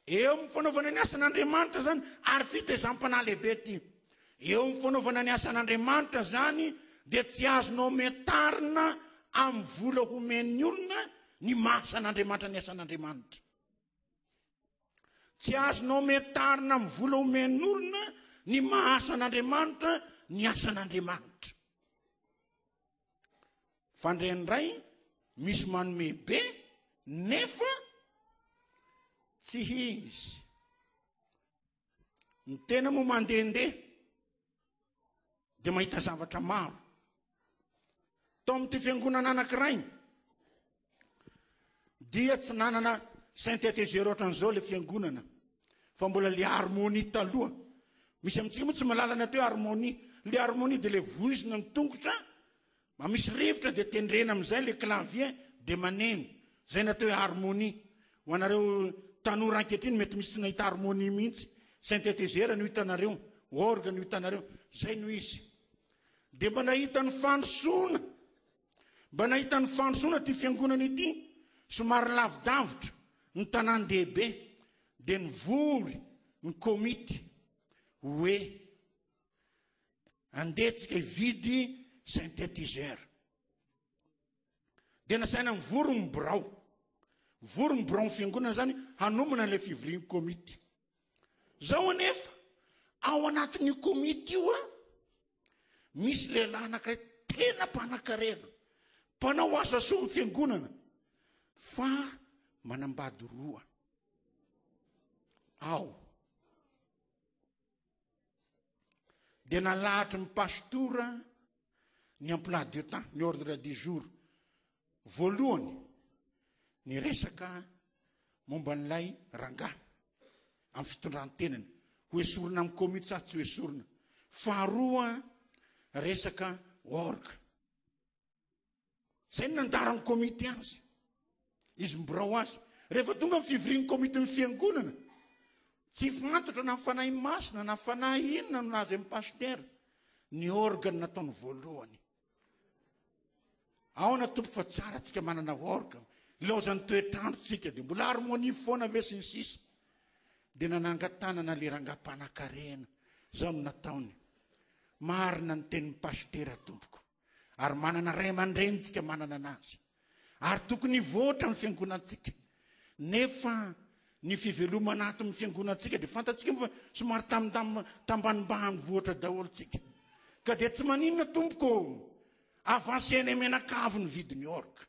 Eo amin'ny fanaovana ny asan'Andriamanitra izany, ary fitaizam-panahy lehibe ity. Eo amin'ny fanaovana ny asan'Andriamanitra izany dia tsy azonao metarina amin'ny vola homen'ny olona ny maha asan'Andriamanitra ny asan'Andriamanitra. Tsy azonao metarina amin'ny vola omen'olona ny maha asan'Andriamanitra ny asan'Andriamanitra. Fa indraindray misy manome be nefa tsy izy. Ny tena moa mandehandeha dia mahita zavatra maro. Tao amin'ity fiangonana anankiray dia tsy nanana synthétiseur ohatran'izao ilay fiangonana fa mbola le harmonie taloha. Misy amintsika moa tsy mahalala ny atao hoe harmonie. Le harmonie dia le voizina ny tongotra Mba misy rivotra dia tendrena amin'izay le clavier dia maneno. Izay no atao hoe harmonie. Ho anareo tanora ankehitriny mety misy tsy nahita harmonie mihitsy. Synthétiseur no hitanareo, orgue no hitanareo. Izay no izy. Dia mba nahita ny fandrosoana. Mba nahita ny fandrosoana ity fiangonana ity. Somary lavidavitra ny tanàn-dehibe. Dia nivory ny komity hoe Andeha tsika hividy synthétiseur. Dia nasaina mivory ny birao. Mivory ny biraon'ny fiangonana zany hanomana ilay fivorian'ny komity. Zao anefa, ao anatin'io komity io a, misy lehilahy anankiray tena mpanankarena, mpanao asa soa ny fiangonana, fa manambady roa ao. Dia nalahatry ny pastora ny emploi de temps, ny ordre du jour. Voalohany, ny resaka momba an'ilay rangahy amin'ny fitondran-tenany. Ho esorina amin'ny komity sa tsy ho esorina. Faharoa, resaka orgue. Zay no nandaran'ny komity azy. Izy mibirao azy. Rehefa tonga ny fivorian'ny komitin'ny fiangonana, tsy fantatra na fanahy masina na fanahy inona no nahazo an'i pasitera. Ny orgue no nataony voalohany. Aona tompo fa tsara tsika manana orgue. Ilaozan'ny toetr'andro tsika dia mbola harmonie foana ve sy ny sisa. Dia nanangan-tanana le rangahy mpanakarena. Zao no nataony. Marina ny tenin'ny pasitera tompoko. Ary manana ray aman-dreny tsika manana anazy. Ary tokony hivoatra ny fiangonantsika. Nefa ny fivelomana ato amin'ny fiangonantsika dia fantatsika moa fa somary tamindam tambanimbany voatra daholo tsika. Ka dia tsy maninona tompoko ô! Avancena mianakavy ny vidin'ny orga.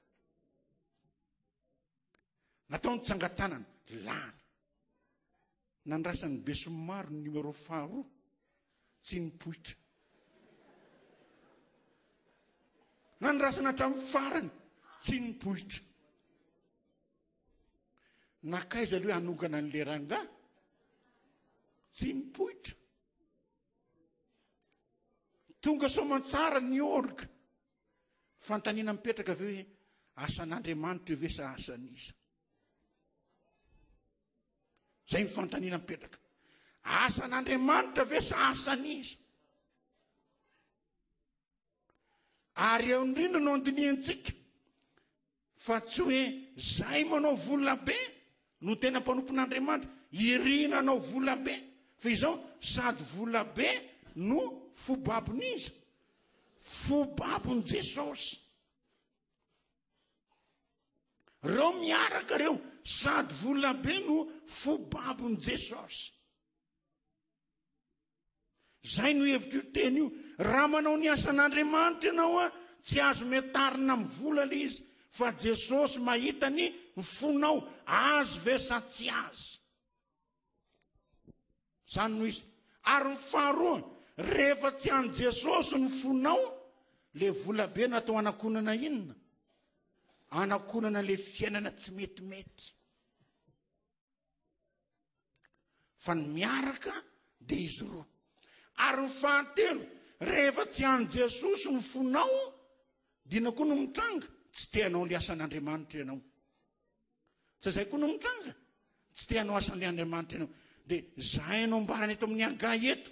Natao ny tsangan-tanana, lany. Nandrasan'ny besinimaro ny numéro faharoa, tsy nipoitra. Nandrasana hatramin'ny farany, tsy nipoitra. Nankaiza aloha hanongana an'ilay rangahy? Tsy nipoitra. Tonga soamantsara ny orga. Fanontaniana mipetraka avy eo hoe asan'Andriamanitra io ve sa asan'iza? Zay ny fanontaniana mipetraka. Asan'Andriamanitra ve sa asan'iza? Ary eo indrindra no andinihantsika fa tsy hoe zay manao vola be no tena mpanompon'Andriamanitra, irina hanao vola be, fa izao sady vola be no fo babon'iza? Fo babon'i Jesosy. Reo miaraka reo, sady vola be no fo babon'i Jesosy. Izay no hevitr'io teny io. Raha manao ny asan'Andriamanitra ianao, tsy azo metarina amin'ny vola ilay izy, fa Jesosy mahita ny fonao, azy ve sa tsy azy. Izany no izy. Ary ny faharoa, rehefa tsy an'i Jesosy ny fonao, le vola be natao hanakonana inona? Hanakonana le fiainana tsy metimety. Fa ny miaraka dia izy roa. Ary ny fahatelo, rehefa tsy an'i Jesosy ny fonao, dina koa no mitranga, tsy te hanao ny asan'Andriamanitra ianao. Tsy izay koa no mitranga, tsy te hanao asan'ilay Andriamanitra ianao. Dia izay no ambarany eto amin'ny Hagay eto.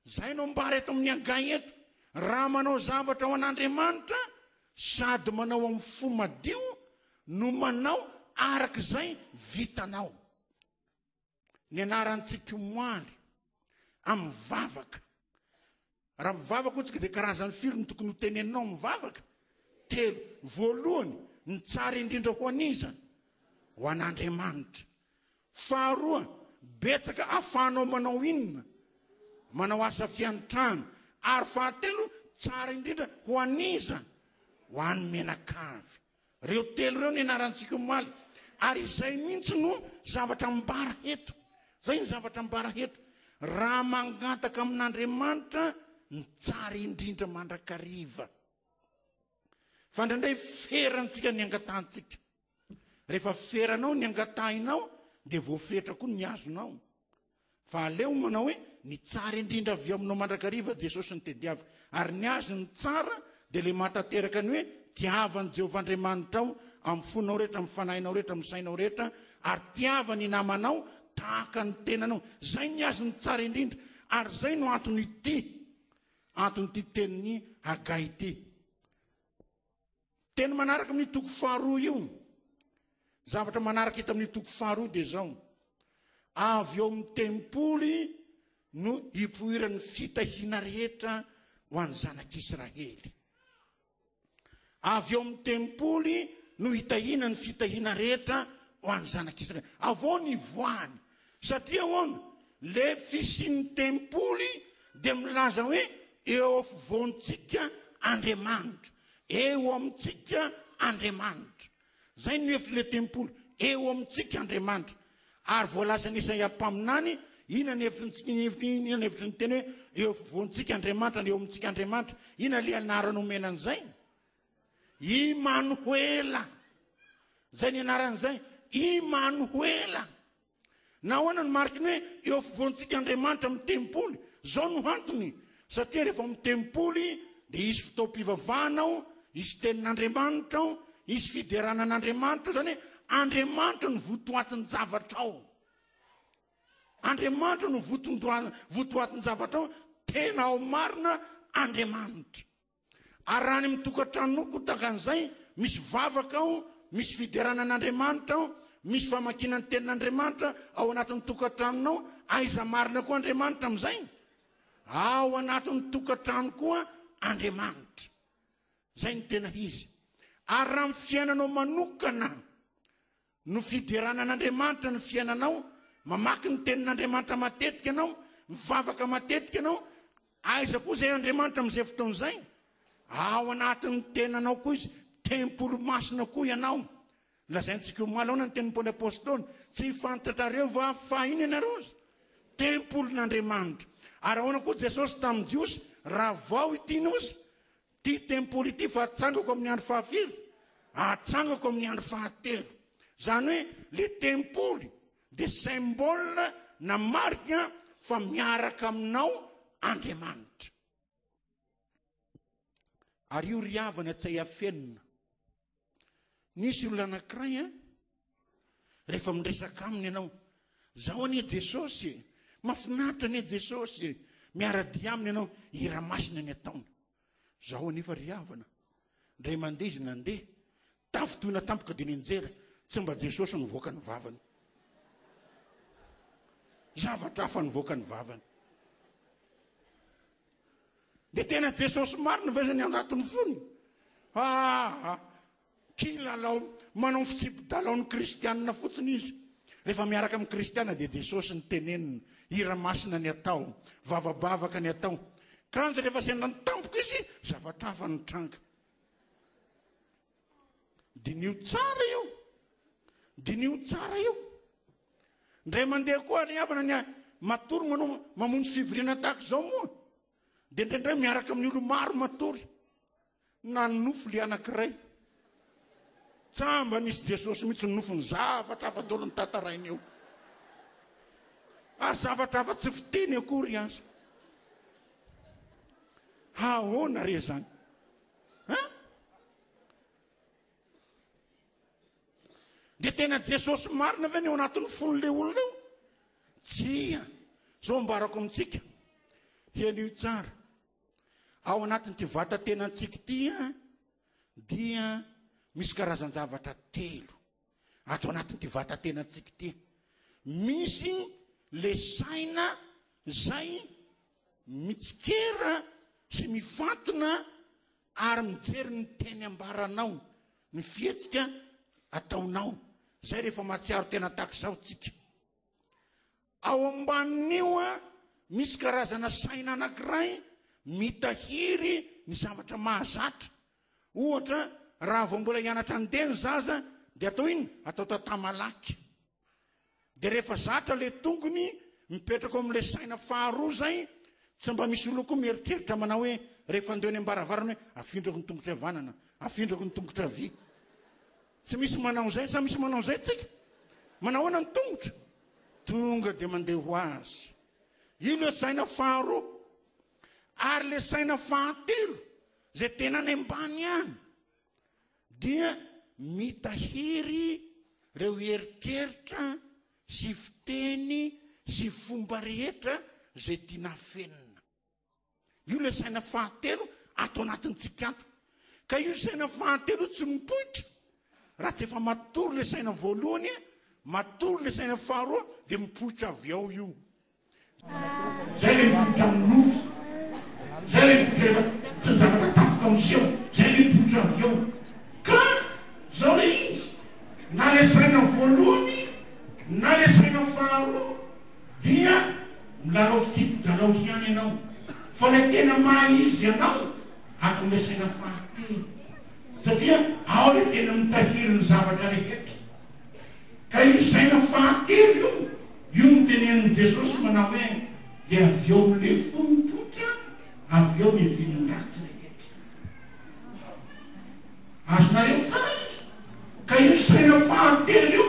Izay no ambara eto amin'ny Hagay eto. Raha manao zavatra ho an'Andriamanitra, sady manao amin'ny fo madio no manao araka izay vitanao. Ny anarantsika omaly amin'ny vavaka. Raha mivavaka hotsika dia karazany firy no tokony ho teneninao amin'ny vavaka? Telo. Voalohany, ny tsara indrindra ho an'iza? Ho an'Andriamanitra. Faharoa, betsaka ahafahanao manao inona? Manao asa fiantrana. Ary fahatelo, tsara indrindra ho an'iza? Ho an'ny mianakavy. Ireo telo ireo nianarantsika omaly. Ary izay mihitsy no zavatra ambara eto. Izay ny zavatra ambara eto. Raha mangataka amin'Andriamanitra ny tsara indrindra mandrakariva. Fa indraindray ferantsika ny angatahantsika. Rehefa feranao ny angatahinao dia voafetra koa ny azonao. Fa aleo manao hoe ny tsara indrindra avy ao aminao mandrakariva Jesosy no tediaviko. Ary ny azy ny tsara dia ilay mahatanteraka ny hoe tiava an'i Jehovah Andriamanitrao amin'ny fonao rehetra, amin'ny fanahinao rehetra, amin'ny sainao rehetra ary tiava ny namanao tahaka ny tenanao. Izay ny azy ny tsara indrindra. Ary izay no anton'ity anton'ity tenin'i Hagay ity. Teny manaraka amin'io toko faharoa io, zavatra manaraka hita amin'io toko faharoa dia izao, avy eo amin'ny tempoly no hipoiran'ny fitahiana rehetra ho an'ny zanak'Israely. Avy eo amin'ny tempoly no hitahiana ny fitahiana rehetra ho an'ny zanak'Israely. Avy ao ny voany. Satria ahoana? Le fisian'ny tempoly dia milaza hoe eo afovoantsika Andriamanitra. Eo amintsika Andriamanitra. Izay no hevitr'ilay tempoly. Eo amintsika Andriamanitra. Ary voalazan'i Isaia mpaminany, inona ny hevitry ny inona ny hevitry ny teny hoe eo afovoantsika Andriamanitra na eo amintsika Andriamanitra? Inona ilay anarana omena an'izay? Imanoela. Izay ny anaran'izay. Imanoela. Nahoana no mariky ny hoe eo afovoantsika Andriamanitra amin'ny tempoly? Izao no antony, satria rehefa ao amin'ny tempoly dia hisy fotoam-pivavahana ao, hisy tenin'Andriamanitra ao, hisy fiderana an'Andriamanitra ao, izany hoe Andriamanitra no votoatin-javatra ao. Andriamanitra no votoatin-javatra ao, tena ao marina Andriamanitra. Ary raha any amin'ny tokantranonao koa tahaka an'izay, misy vavaka ao, misy fiderana an'Andriamanitra ao, misy famakiana ny tenin'Andriamanitra ao anatin'ny tokantranonao, aiza marina koa Andriamanitra amin'izay? Ao anatin'ny tokantrano koa Andriamanitra. Izay no tena izy. Ary raha amin'ny fiainanao manokana no fiderana an'Andriamanitra ny fiainanao, mamaky ny tenin'Andriamanitra matetika ianao, mivavaka matetika ianao, aiza koa izay Andriamanitra amin'izay fotoana izay? Ao anatin'ny tenanao koa izy, tempoly masina koa ianao. Lazaintsika omaly ahoana ny tenin'i Paoly Apostoly? Tsy fantatrareo va fa inona ianareo? Tempolin'Andriamanitra. Ary ahoana koa Jesosy tamin'ny Jiosy, Ravao ity nosy, ity tempoly ity fa hatsangako amin'ny andro fahafiry? Hatsangako amin'ny andro fahatelo. Izany hoe le tempoly dia symbole na marika fa miaraka aminao Andriamanitra. Ary io ry havana tsy hay afenina. Nisy olona anankiray an, rehefa miresaka aminy ianao, zao anie Jesosy e, mahafinaritra anie Jesosy e, miara-dia aminy ianao, hira masina ny ataony. Zao anefa ry havana, indray mandeha izy nandeha, tafintohina tampoka dia nianjera, tsy mba Jesosy nivoaka ny vavany. Zavatra hafa nivoaka ny vavany. Dia tena Jesosy marina ve zany anatin'ny fony? Aa, kilalao, manao ny fitsipi-dalaon'ny kristianina fotsiny izy. Rehefa miaraka amin'ny kristiana dia Jesosy ny tenenina, hira masina ny atao, vavabavaka ny atao. Kanjo rehefa sendra ny tampoka izy, zavatra hafa no tranga. Diniho tsara io. Diniho tsara io. Indray mandeha koa ry havana ny matory manao mamonjy fivoriana tahaka izao moa dia indraindray miaraka amin'ny olo maro matory. Nanonofy le anankiray. Tsa mba nisy Jesosy mihitsy ny nofiny zavatra hafa daholo ny tantarainy eo. Ary zavatra hafa tsy fiteny akory aza. Ahoana re zany? Hein? Dia tena Jesosy marina ve ny ao anatin'ny fon'ilay olona io? Tsia. Zao ambarako amintsika. Henoy tsara. Ao anatin'ity vata-tenantsika ity dia misy karazan-javatra telo. Ato anatin'ity vata-tenantsika ity. Misy le saina izay mitsikera sy mifantina ary mijery ny teny ambaranao, ny fihetsika ataonao. Izay rehefa mahatsiaro tena tahaka izao tsika. Ao ambanin'io misy karazana saina anankiray mitahiry ny zavatra mahazatra. Ohatra, raha vao mbola hianatra handeha ny zaza dia atao inona? Atao tata-malaky. Dia rehefa zatra ilay tongony mipetraka ao amin'ilay saina faharoa izay, tsy mba misy olona koa mieritreritra manao hoe rehefa handeha eny am-baravarana hoe afindrako ny tongotra havanana, afindrako ny tongotra havia. Tsy misy manao izay sa misy manao izay tsika? Manao ahoana ny tongotra? Tonga dia mandeha ho azy. Io ilay saina faharoa. Ary ilay saina fahatelo izay tena any ambany any dia mitahiry ireo eritreritra sy fiteny sy fomba rehetra izay tiana afenina. Io ilay saina fahatelo ato anatintsika ato. Ka io saina fahatelo io tsy mipoitra raha tsy efa matory ilay saina voalohany, matory ilay saina faharoa dia mipoitra avy ao io. Zay le mipoitra amin'ny nofy, zay le mipoitra rehefa toe-javatra tampoka miseho, zay le mipoitra avy eo. Ka zao le izy, na le saina voalohany na le saina faharoa dia milalao fitsipi-dalao ihany ianao, fa le tena maha izy anao ato amin'le saina fahatelo, satria ao le tena mitahiry ny zavatra rehetra. Ka io saina fahatelo io, io no tenenin'i Jesosy manao hoe, dia avy eo amin'ilay fo mipoitra, avy eo niavian'ny ratsy rehetra. Azonareo tsara izy? Ka io saina fahatelo io,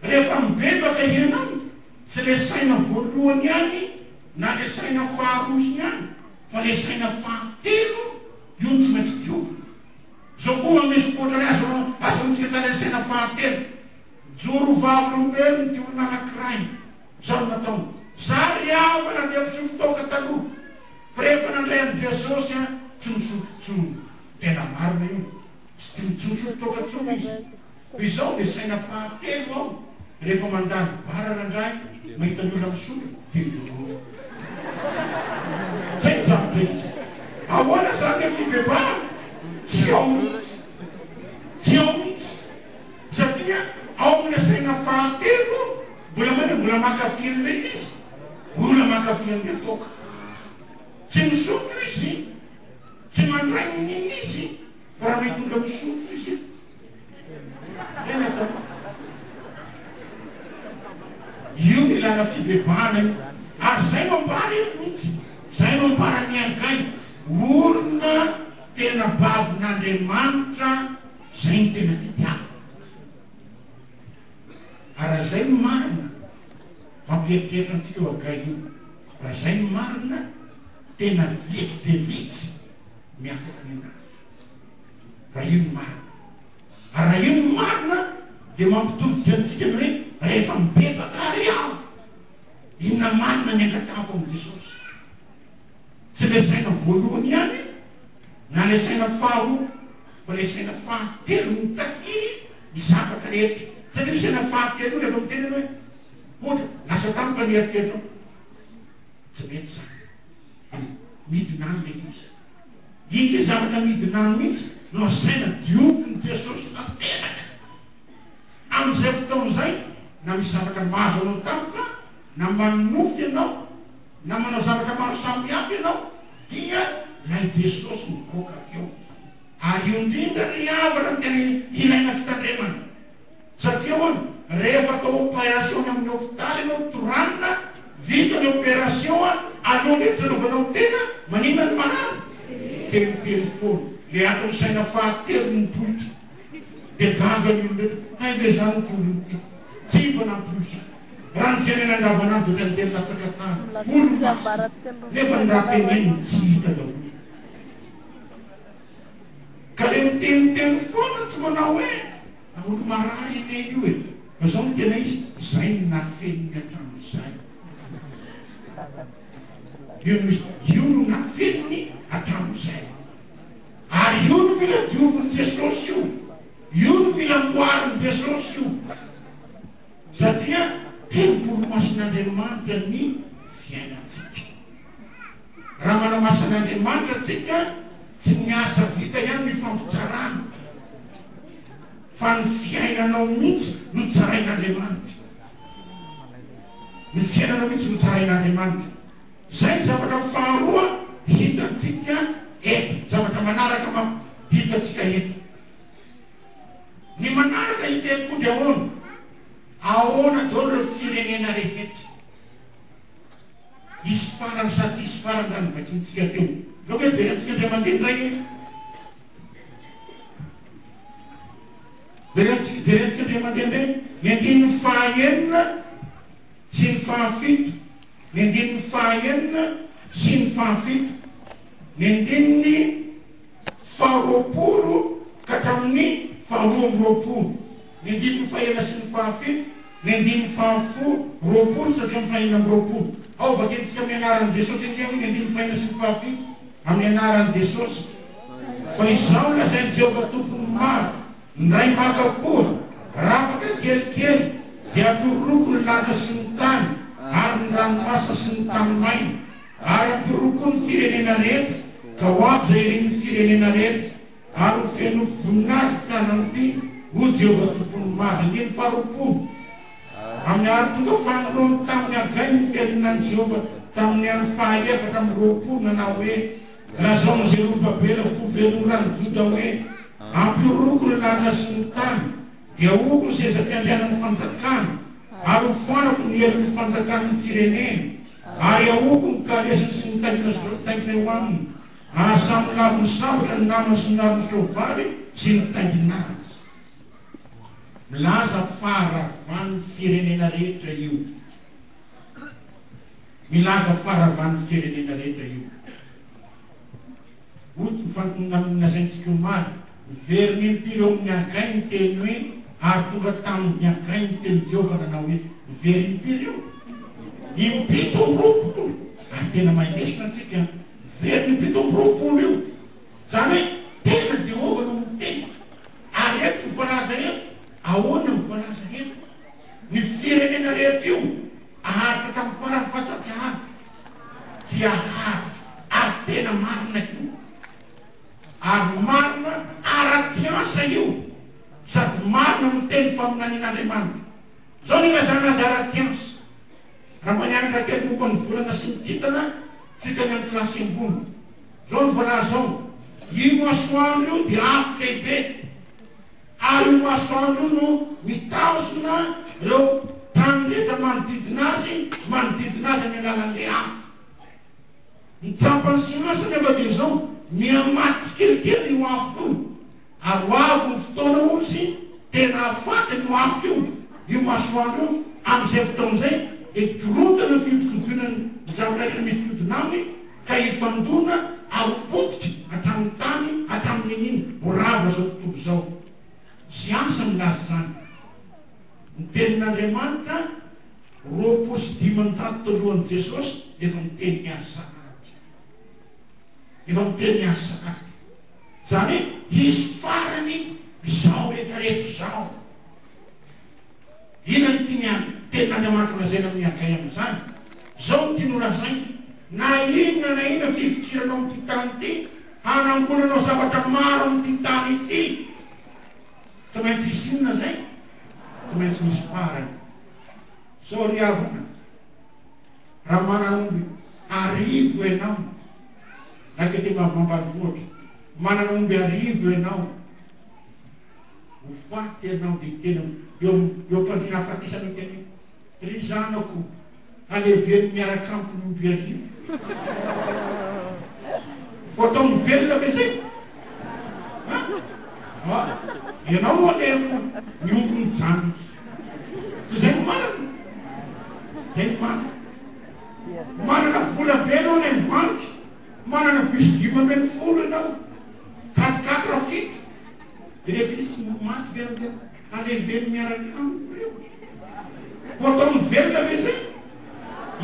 rehefa mibebaka ianao, tsy ilay saina voalohany ihany na ilay saina faharoa ihany, fa ilay saina fahatelo, io no tsy maintsy diovina. Zao koa misy otrany azo azotsika tsara ny saina fahatelo. Mijoro ho vavolombelona ity olona anakiray. Zao no nataony. Za ry havana dia mpisotro toaka taloha. Fa rehefa nandray an'i Jesosy aho tsy misotro intsony. Tena marina io. Tsy tsy misotro toaka intsony izy. Fa izao dia saina fahatelo aho rehefa mandalo bar rangahy mahita ny olona misotro dia miroro. Zay ny zavatra izy. Ahoana zany le fibebahana? Tsy ao mihitsy. Tsy ao mihitsy. Satria ao amin'ilay saina fahatelo mbola manina mbola mankafy an'ilay izy. Mbola mankafy an'ilay toaka. Tsy misotro izy, tsy mandray n'inona izy fa raha mahita olona misotro izy. Zay ny atao. Io no ilana fibebahana io. Ary zay no ambara eto mihitsy. Zay no ambaran'i Hagay. Olona tena babon'Andriamanitra, zay no tena tediavina. Ary raha zay no marina, mampieritreritra antsika io Hagay io. Raha zay no marina, tena vitsy dia vitsy miakatra any an-danitra. Raha io no marina. Ary raha io no marina dia mampitodika antsika ny hoe rehefa mibebaka ary aho, inona marina ny angatahako amin'i Jesosy? Tsy ilay saina voalohany ihany na ilay saina faharoa fa ilay saina fahatelo mitahiry ny zavatra rehetra. Satria io saina fahatelo io rehefa miteny ianao hoe ohatra lasa tampoka ny eritreritrao, tsy mety izany. Dia midina any ilay izy. Iny le zavatra midina any mihitsy no asaina diovin'i Jesosy tanteraka. Amin'izay fotoana izay, na misy zavatra mahazo anao tampoka, na manonofy ianao, na manao zavatra maro samihafa ianao, dia ilay Jesosy mivoaka avy eo. Ary io indrindra ry havana no tena ilaina fitandremana. Satria hono, rehefa atao opération any amin'ny hopitaly ianao, toranina, vita ny opération, aloha ny fiarovanao tena, maninona ny marary? Teniteny foana. Le ato ny saina fahatelo mipoitra. Dia gaga ny olona rehetra, hay ve izany ity olona ity? Tsy mba nampoiziko. Raha ny fiainana andavanandro dia ohatran'ny anjely latsaka tany, olo-masina. Nefa ny raha teneniny tsy hita daholo. Ka le miteniteny foana tsy manao hoe olo marary anie io e! Fa zao no tena izy, zay no nafeniny hatramin'izay. Io no izy, io no nafeniny hatramin'izay. Ary io no mila diovin'i Jesosy io, io no mila amboarin'i Jesosy io. Satria tempoly masin'Andriamanitra ny fiainantsika. Raha manao asan'Andriamanitra tsika, tsy ny asa vita ihany no ifampitsarana, fa ny fiainanao mihitsy no tsarain'Andriamanitra. Ny fiainanao mihitsy no tsarain'Andriamanitra. Izay ny zavatra faharoa hitantsika eto. Zavatra manaraka manko hitantsika eto. Ny manaraka hita eto koa dia ahoana? Ahoana daholo ireo firenena rehetra? Hisy farany sa tsy hisy farany raha ny vakintsika teo? Aleo ve jerentsika indray mandeha indray e? Jerentsika jerentsika indray mandeha indray ny andininy fahaenina sy ny fahafito, ny andininy fahaenina sy ny fahafito, ny andininy faharoapolo ka hatramin'ny faharoa amby roapolo, ny andininy fahenina sy ny fahafito, Ny andininy fahafo 20 sy hatramin'ny fahenina amby 20. Ao vakintsika amin'ny anaran'i Jesosy ange hoy ny andininy fahenina sy ny fahafito, amin'ny anaran'i Jesosy. Fa izao no lazain'i Jehovah Tompon'ny maro, Ny ray maka koa, raha afaka kelikely, dia hampiroroko ny lanitra sy ny tany, ary ny ranomasina sy ny tany maina, ary hampiroroko koa ny firenena rehetra, ka ho avy izay irin'ny firenena rehetra. Ary ho fenoiko voninahitra ity tanana ity, hoy Jehovah Tompon'ny maro. Andininy faharoapolo. Amin'ny ary tonga fanindroany tamin'i Hagay ny teninan'i Jehovah tamin'ny andro fahaefatra amby 20, nanao hoe, Lazao amin'i Zerobabela, governoran'i Joda hoe, Ampihoroko ny lanitra sy ny tany, dia ahoko ny seza fiandrianan'ny fanjakana, ary hofoanako ny herin'ny fanjakan'ny firenena, ary ahoko ny kalesiny sy ny taingina eo aminy, Ary samy lavon'ny sabatra ny namany sy ny lavon'ny soavaly sy ny mitaingina azy. Milaza faharavan'ny firenena rehetra io. Milaza faharavan'ny firenena rehetra io. Hoy ny lazaintsika omaly, miverina impiry eo amin'ny Hagay ny teny hoe ary tonga tamin'i Hagay ny tenin'i Jehovah nanao hoe, miverina impiry io? Impito amby 20! Ary tena mahay lesona antsika an! Very ny 27 io. Izany hoe tena Jehovah no miteny. Ary eto ny voalaza eto, ahoana ny voalaza eto? Ny firenena rehetra io aharitra hatramin'ny farany fa sa tsy haharitra? Tsy haharitra. Ary tena marina io. Ary marina ara-tsiansa io. Sady marina no teny faminanian'Andriamanitra. Izao no ilazana azy ara-tsiansa. Raha mba nianatra kely momba ny volana sy ny kintana tsika any amin'ny kilasy ambony. Izao no voalaza ao, Io masoandro io dia afo lehibe. Ary io masoandro io no mitazona ireo tany rehetra manodidina azy, manodidina azy amin'ny alalan'ilay afo. Ny tsapan'ny siansa anefa dia izao, miha-maty tsikelikely io afo io, ary ho avy ny fotoana hozy tena hahafaty an'io afo io, io masoandro io, amin'izay fotoana izay dia hikorontana ny fihodinkodinan'ny zavatra rehetra mihodinkodina aminy ka hifandona ary ho potika hatramin'ny tany, hatramin'ny niniana, ho rava izao tontolo izao. Siansa milaza izany. Ny tenin'Andriamanitra 520 talohan'i Jesosy efa miteny ny azy sahady. Efa miteny ny azy sahady. Izany hoe hisy farany izao rehetrarehetra izao. Inona no tiany an tenin'Andriamanitra holazaina amin'i Hagay amin'izany? Izao no tiany holazaina, Na inona na inona fifikiranao amin'ity tany ity, hanangonanao zavatra maro amin'ity tany ity. Tsy maintsy hisy inona izay? Tsy maintsy misy farany. Sao ry havana, raha manana omby arivo ianao, na aty ambanivohitra, manana omby arivo ianao, ho faty ianao dia hiteny eo eo am-pandriana hahafatesana hiteny hoe, Ry zanako, aleveno miaraka amiko ny omby arivo. Ho ataony velona ve izay? Ha? Fa ianao no alevina, ny omby mijanona. Tsy izay no marina? Izay no marina. Manana vola be ianao any amin'ny banky, manana bus 15 ianao, quatre quatre fito. Dia rehefa izy no maty ve dia aleveno miaraka amiko ireo? Ho ataony velona ve izay?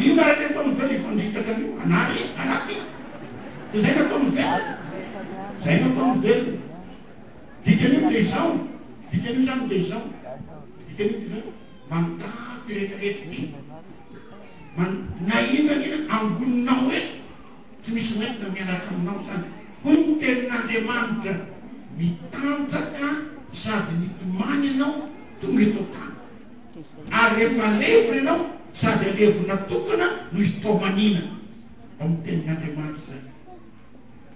Inona ary ilay ataony velona? Hifandritaka an'io anary anaty. Dia izay no ataony velona. Izay no ataony velona. Dikan'io dia izao. Dikan'io izany dia izao. Dikan'io dia izao. Mandalo ty rehetrarehetra ty. Man, na inona na inona angoninao eto. Tsy misy hoentina miaraka aminao izany. Hoy ny tenin'Andriamanitra, Mitanjaka sady mitomany ianao tonga eto an-tany. Ary rehefa alevina ianao, sady alevina tokana no hitomaniana. Ao amin'ny tenin'Andriamanitra izany.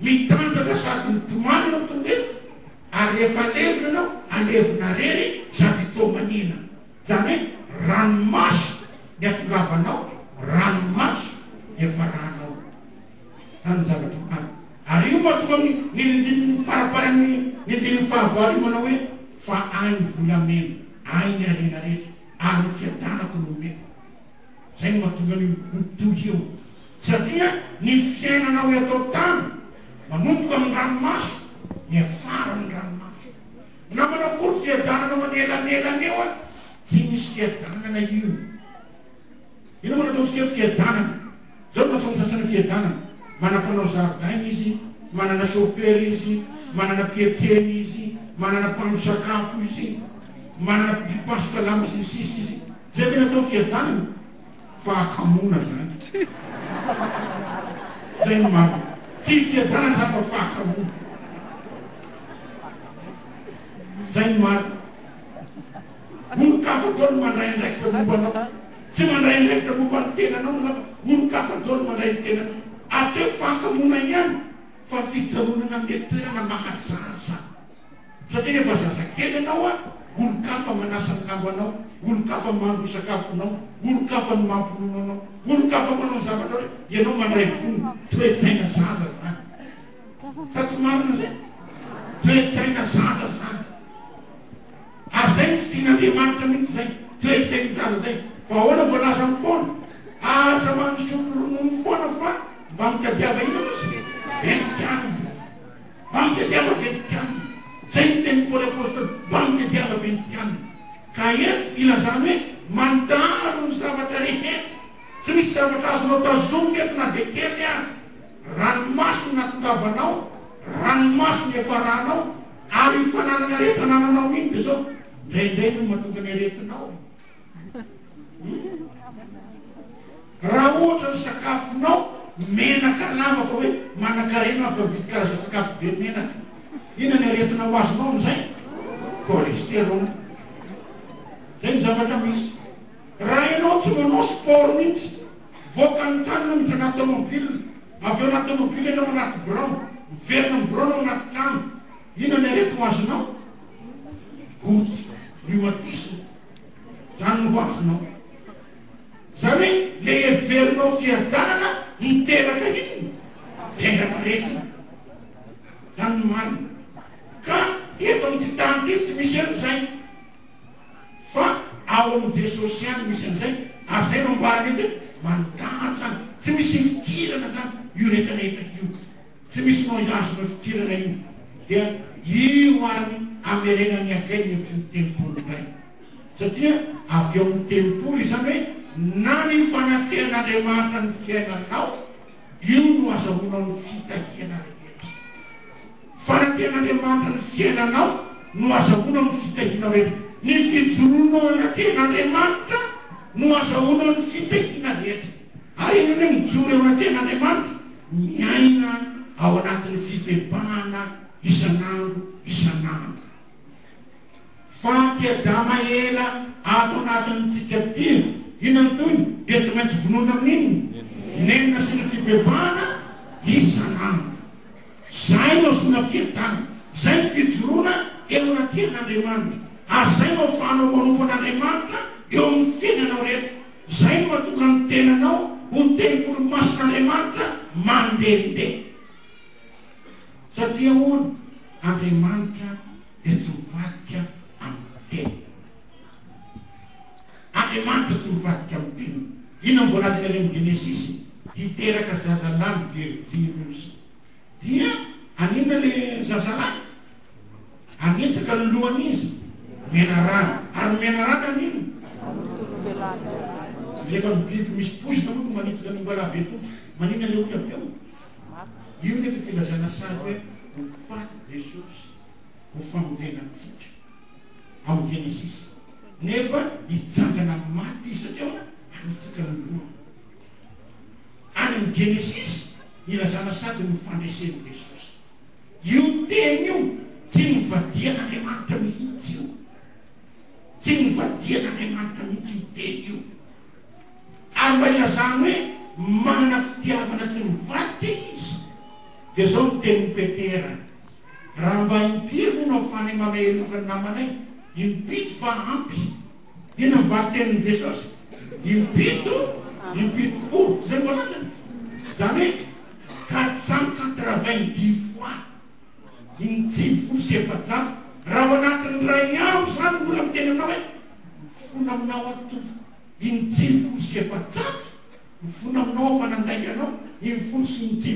Mitanjaka sady mitomany ianao tonga eto, ary rehefa alevina ianao, alevina rery sady hitomaniana. Izany hoe ranomaso ny hatongavanao, ranomaso ny hiafaranao. Izany ny zavatra marina. Ary io mahatonga ny ny andininy faramparan'ny ny andininy fahavalo io manao hoe, Fa ahy ny volamena, ahy ny harena rehetra, ary ny fiadanako no omeko. Izay no mahatonga an'io mitohy io. Satria ny fiainanao eto an-tany manomboka amin'ny ranomaso, miafara amin'ny ranomaso. Na manao akory fiadanana manelanelana eo an, tsy misy fiadanana io. Inona moa no ataontsika hoe fiadanana? Zao no ataon'ny sasany hoe fiadanana, manam-panao zaridaina izy, manana chauffeur izy, manana mpiantsena izy, manana mpahandro sakafo izy, manana mpipasoka lamba sy ny sisa izy. Zay ve no atao fiadanana? Fahakamoana zany. Zay no marina. Tsy fiadanana zany fa fahakamoana. Zay no marina. Olon-kafa daholo no mandray andraikitra momba anao. Tsy mandray andraikitra momba ny tenanao angamba. Olon-kafa daholo mandray ny tenanao. Ary tsy hoe fahakamoana ihany fa fijanonana amin'ilay toerana maha zaza. Satria rehefa zazakely ianao an, olon-kafa manasa ny lambanao, olon-kafa mahandro ny sakafonao, olon-kafa no mampinono anao, olon-kafa manao ny zavatra rehetra, ianao mandray vono. Toe-tsaina zaza izany. Sa tsy marina izay? Toe-tsaina zaza izany. Ary izay no tsy tian'Andriamanitra mihitsy izay, toe-tsain-jaza izay. Fa ahoana voalazan'i Paoly? Aza manisotro ronono foana fa mba mitadiava inona ozy? Ventikanina. Mba mitadiava ventikanina. Izay no tenin'i Paoly Apostoly, mba mitadiava ventikanina. Ka eto ilazany hoe mandalo ny zavatra rehetra. Tsy misy zavatra azonao tazomina eto na dia kely aza. Ranomaso no nahatongavanao, ranomaso no hiafaranao, ary io fananana rehetra anananao iny dia zao, indraindray no mahatonga ny aretinao. Hum? Raha ohatra ny sakafonao menaka lava fa hoe manankarena fa mividy karazan-tsakafo be menaka, inona ny aretina ho azonao amin'izay? Cholestérol. Zay ny zavatra misy. Raha ianao tsy manao sport mihitsy, mivoaka ny trano ianao miditra anaty tomobile, avy eo anaty tomobile ianao anaty birao, miverina amin'ny birao ianao anaty trano, inona ny aretina ho azonao? Goty, rhumatisme, zany no ho azonao. Zany hoe le heverinao fiadanana miteraka inona? Miteraka aretina. Zany no marina. Ka eto amin'ity tany ity tsy misy an'izay. Fa ao amin'i Jesosy ihany misy an'izay. Ary izay no ambarany eto hoe mandalo zany. Tsy misy ifikirana zany io rehetra rehetra io. Tsy misy no azonao ifikirana io. Dia io ary amerenan'i Hagay ny hevitry ny tempoly indray. Satria avy ao amin'ny tempoly izany hoe na ny fanatrehan'Andriamanitra ny fiainanao, io no azahoanao ny fitahiana rehetra. Fanatrehan'Andriamanitra ny fiainanao no azahoanao ny fitahiana rehetra. Ny fijoroanao anatrehan'Andriamanitra no azahoanao ny fitahiana rehetra. Ary inona ny hoe mijoro eo anatrehan'Andriamanitra? Miaina ao anatin'ny fibebahana isan'andro isan'andro. Fa ty Adama ela ato anatin'ny tsika ty, inona ny tohiny? Dia tsy maintsy vonoina amin'inona? Nenina sy ny fibebahana isan'andro. Zay no azona fiadanana, zay ny fijoroana eo anatrehan'Andriamanitra, ary zay no afahanao manompo an'Andriamanitra eo amin'ny fiainanao rehetra. Zay no mahatonga ny tenanao ho tempoly masin'Andriamanitra mandehandeha. Satria ahoana? Andriamanitra dia tsy mivadika amin'ny teniny. Andriamanitra tsy mivadika amin'ny teniny. Inona no voalazany any amin'ny Genesisy? Hiteraka zazalahy ny virjiny ozy. Dia haninona ilay zazalahy? Hanitsaka ny lohan'iza? Menarana. Ary ny menarana haninona? Rehefa ny biby misy poizina moa no manitsaka ny ombalahy be tongotra, maninona ilay olona avy eo? Io nefa filazana sary hoe ho faty Jesosy ho famonjena antsika ao amin'ny Genesisy. Nefa hitsangana amin'ny maty Izy satria ahoana? Hanitsaka ny lohany. Any amin'ny Genesisy ilazana sady ny fandresen'i Jesosy. Io teny io tsy nivadian'Andriamanitra mihitsy io. Tsy nivadian'Andriamanitra mihitsy io teny io. Ary mba ilazany hoe manana fitiavana tsy mivadika izy, dia izao no tenin'i Petera, Raha mba impiry moa no ahafahanay mamehy-heloka ny namanay? Impito va ampy? Inona ny valin-tenin'i Jesosy? Impito, impitopolo. Tsy izay no voalazany? Izany hoe 490 fois, 490. Raha ao anatin'ny iray andro izany ny olona miteny aminao hoe, Mifona aminao aho Tompo. 490, mifona aminao aho fa nandainga anao, 490,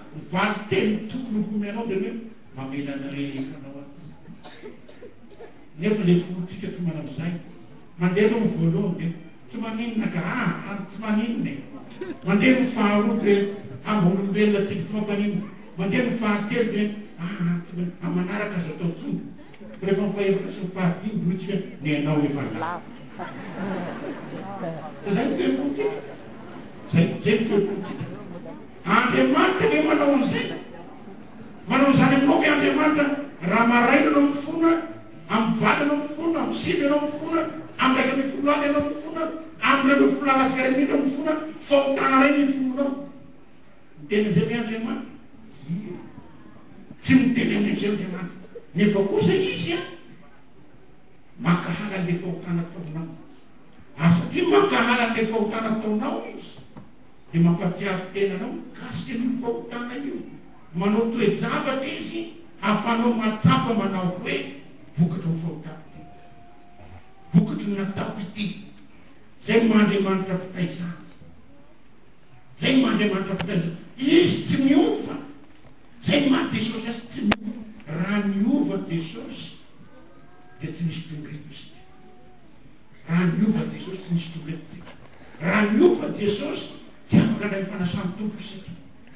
ny valin-teny tokony homey anao dia ny hoe, mamela ny rehetra anao aho Tompo. Nefa ilay fontsika tsy manao izay. Mandeha aloha ny voalohany dia, tsy maninona ka, aa, tsy maninona e. Mandeha ny faharoa dia, ah mba olombelona tsika, tsy mampaninona. Mandeha ny fahatelo dia, aa, tsy maninona, amin'ny manaraka aza atao intsony. Fa rehefa ny fahefatra sy ny fahadimy dia hoy tsika, ny anao efa lavo. Tsy zay ny toe-pontsika? Zay, zay ny toe-pontsika. Andriamanitra ve manao an'izay? Manao an'izany aminao ve Andriamanitra? Raha maraina ianao mifona, amin'ny valo ianao mifona, amin'ny sivy ianao mifona, amin'ny 11 alina ianao mifona, amin'ny 11 latsaka iray minitra mifona, fahotana iray ny ifononao. Miteny an'izay ve Andriamanitra? Tsia. Tsy miteny an'izay Andriamanitra. Nefa kosa Izy an, mankahala an'ilay fahotana ataonao. Ary satria mankahala an'ilay fahotana ataonao Izy, dia mampahatsiaro tena anao mikasika an'io fahotana io. Manao toe-javatra Izy hahafahanao mahatsapa manao hoe, vokatry ny fahotako ity. Vokatry ny nataoko ity. Izay no maha Andriamanitra mpitaiza Azy. Zay no maha Andriamanitra mpitaiza. Izy tsy miova. Zay no maha Jesosy Azy tsy miova. Raha niova Jesosy dia tsy nisy tonga eto isika. Raha niova Jesosy tsy nisy tonga eto isika. Raha niova Jesosy tsy afaka handray ny fanasan'ny Tompo isika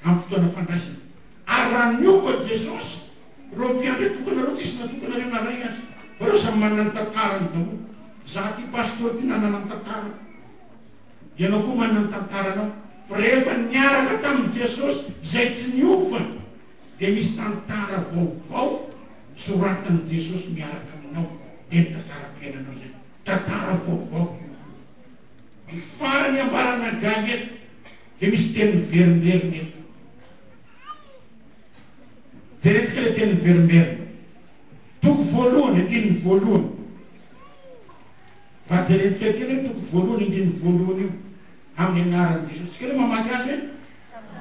amin'ny fotoana fandraisana. Ary raha niova Jesosy, ireo mpiandry atokana ireo tsisy natokana ireo na ray aza. Fa ireo samy manana ny tantarany daholo. Za ty pasteur ty nanana ny tantarako. Ianao koa manana ny tantaranao. Fa rehefa niaraka tamin'i Jesosy izay tsy niova dia misy tantara vaovao soratan'i Jesosy miaraka aminao dia ny tantaram-piainanao izany. Tantara vaovao io. Ny farany ambaran'i Hagay eto dia misy teny miverimberina eto. Jerentsika ilay teny miverimberina. Toko voalohany, andininy. andininy voalohany. Mba jerentsika kely hoe toko voalohany andininy voalohany io. Amin'ny anaran'i Jesosy. Tsika aloha mamaky azy hoe,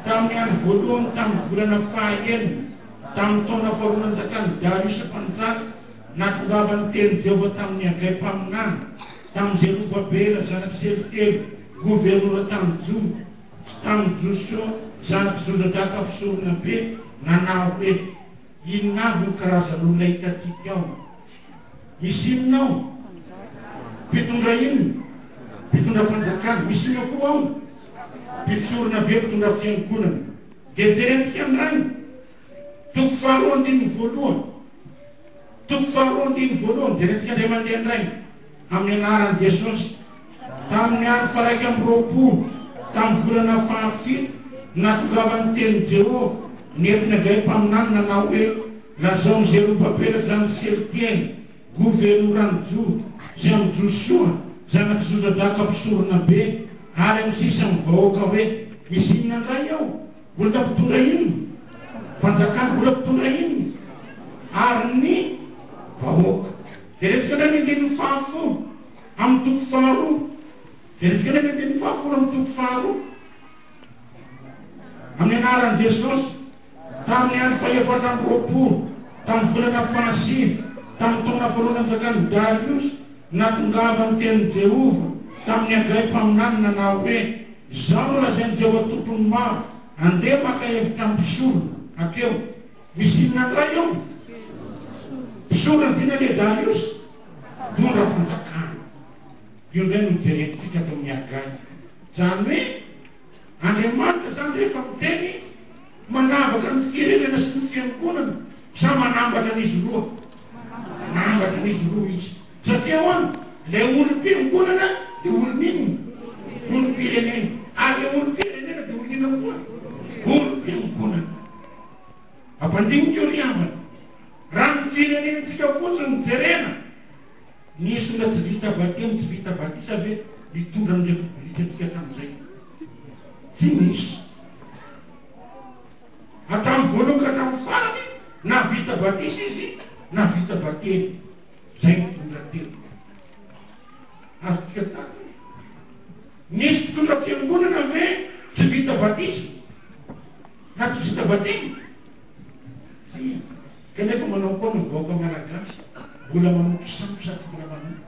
Tamin'ny andro voalohany tamin'ny volana fahaenina, tamin'ny taona faharoa nanjakan'i Dariosy mpanjaka, nahatongavan'ny tenin'i Jehovah tamin'i Hagay mpaminany, tamin'i Zerobabela zanak'i Seltiela, governora tany Joda, sy tamin'i Josoa zanak'i Jozadaka mpisoronabe, nanao hoe, Inona avy no karazan'olona hitantsika ao? Misy inona ao? Mpitondra inona? Mpitondra fanjakana. Misy inona koa ao? Mpisorona be mpitondra fiangonana. Dia jerentsika indray toko faharoa andininy voalohany. Toko faharoa andininy voalohany. Jerentsika indray mandeha indray amin'ny anaran'i Jesosy. Tamin'ny andro faha-21 tamin'ny volana fahafito, nahatongavan'ny tenin'i Jehovah nentina indray mpaminany nanao hoe, Lazao amin'i Zerobabela zanak'i Seltiela, governoran'i Joda, sy amin'i Josoa, zanak'i Jozadaka mpisoronabe, ary amin'ny sisa amin'ny vahoaka hoe, Misy inona indray ao? Olona mpitondra inona? Fanjakana. Olona mpitondra inona? Ary ny vahoaka. Jerentsika indray ny andininy fahafolo amin'ny toko faharoa. Jerentsika indray ny andininy fahafolo amin'ny toko faharoa. Amin'ny anaran'i Jesosy. Tamin'ny andro fahefatra amby 20, tamin'ny volana fahasivy, tamin'ny taona faharoa nanjakan'i Dariosy, nahatongavan'ny tenin'i Jehovah tamin'i Hagay mpaminany nanao hoe, Izao no lazain'i Jehovah Tompon'ny maro, Andeha maka hevitra amin'ny mpisorona. Hatreo. Misy inona indray eo? Mpisorona dina le Dariosy? Mpitondra fanjakana. Io indray no jerentsika ato amin'ny Hagay. Izany hoe, Andriamanitra izany rehefa miteny, manavaka ny firenena sy ny fiangonana sa manambatra an'izy roa? Manambatra an'izy roa izy. Satria ahoana? Ilay olom-piangonana dia olon'inona? Olom-pirenena. Ary ilay olom-pirenena dia olon'inona koa? Olom-piangonana. Ampandinika io ry havana. Raha ny firenentsika fotsiny no jerena, Nisy olona tsy vita batemy, tsy vita batisa ve nitondra ny Repoblikantsika hatramin'izay? Tsy nisy. Hatramin'ny voalohany ka hatramin'ny farany, na vita batisa izy, na vita batemy. Izay nitondra teo. Azontsika tsara ve? Nisy mpitondra fiangonana ve tsy vita batisa, na tsy vita batemy? Tsia. Kanefa manao koa ny vahoaka malagasy mbola manompo sampy sa tsy mbola manompo?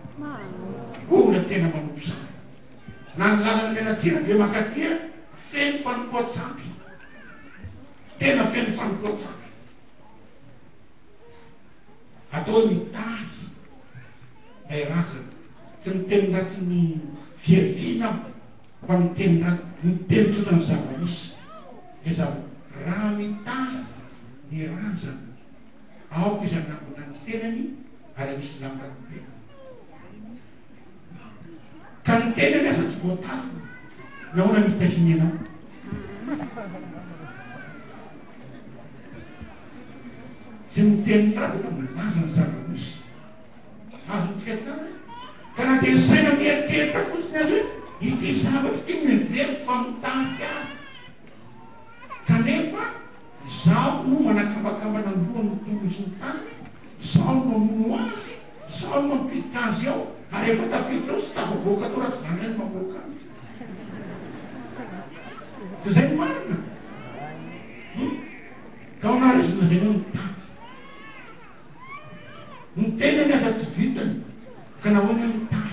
Mbola tena manompo sampy. Na ny lalana mianatsirabe mankaty feno fanompoan-tsampy. Tena feno fanompoan-tsampy. Atao hoe mitahy ilay razana. Tsy miteny ratsy ny fiaviana aho fa miteny ratsy, miteny tsotra ny zava-misy. Ilay zava, raha mitahy ny razana, aoka izy hanangona ny tenany ary hanisy lamba ny tenany. Ka ny tenany aza tsy voatafiny, nahoana no hitahiany anao? Tsy miteny ny razana fa milaza ny zava-misy. Azontsika tsara ve? Ka na dia ny saina mieritreritra fotsiny aza hoe ity zavatra ity no heveriko fa mitaky ahy, kanefa izaho no manakambakambana ny lohany ny tongony sy ny tanany, izaho no mamono azy, izaho no mampiditra azy ao, ary rehefa tafiditra ao tsy tafavoaka tao raha tsy izaho indray no mamoaka azy. Tsy izay no marina? Hum? Ka ahoana ary izy no lazaina hoe mitaky? Ny tenany aza tsy vitany ka nahoana no mitahy?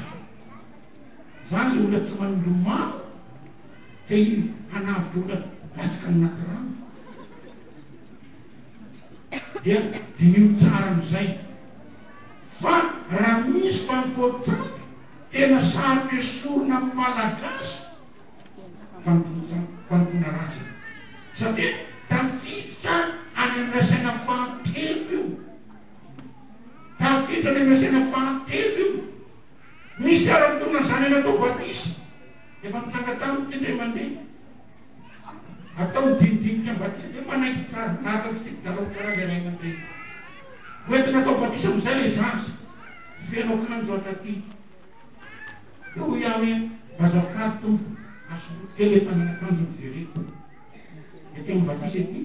Zany le olona tsy manilomano te hanavotra olona latsaka any anaty rano. Dia diniho tsara amizay fa raha misy fanompoan-tsampy tena sarotra esorina amin'ny Malagasy fanompoan-tsampy, fanompoana razana satria tafiditra any amin'ny asaina fahatelo io. Tafiditra any amin'ny asaina fahatelo io. Misy ara mitondra ny zanany atao batisa. Efa nitranga tamiko ity indray mandeha. Atao ny dinidinika ny batisa dia manaiky tsara, manaraka ny fitsipi-dalao tsara ilay ray aman-dreny. Hoentina atao batisa amin'izay ilay zaza. Feno akanjo hatraty. Dia hoy aho hoe, Azafady tompoko, asoroty kely ilay tanan'akanjo no jereko. Ety amin'ny batisa ety.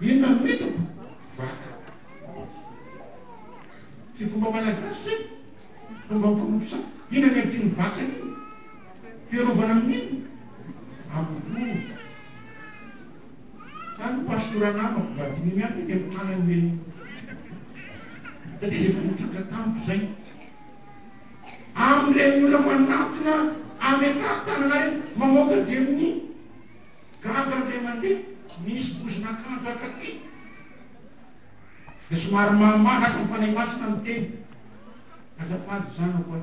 Inona no hitako? Vaka. Tsy fomba. Fomba malagasy zay. Fomba mpanompo sampy. Inona ny hevitry ny vakana iny? Fiarovana amin'inona? Amin'ny loza. Fa ny pastora namako mba diniho ihany hoe ny tanany le satria izy efa nitranga tamiko zay. Amin'ireny olona manatona ametrahan-tanana ireny, mamoaka demony. Gaga indray mandeha, nisy bozon'akanjo akaty. Dia somary mahamaha lasa ny Fanahy Masina miteny, Azafady zanako a,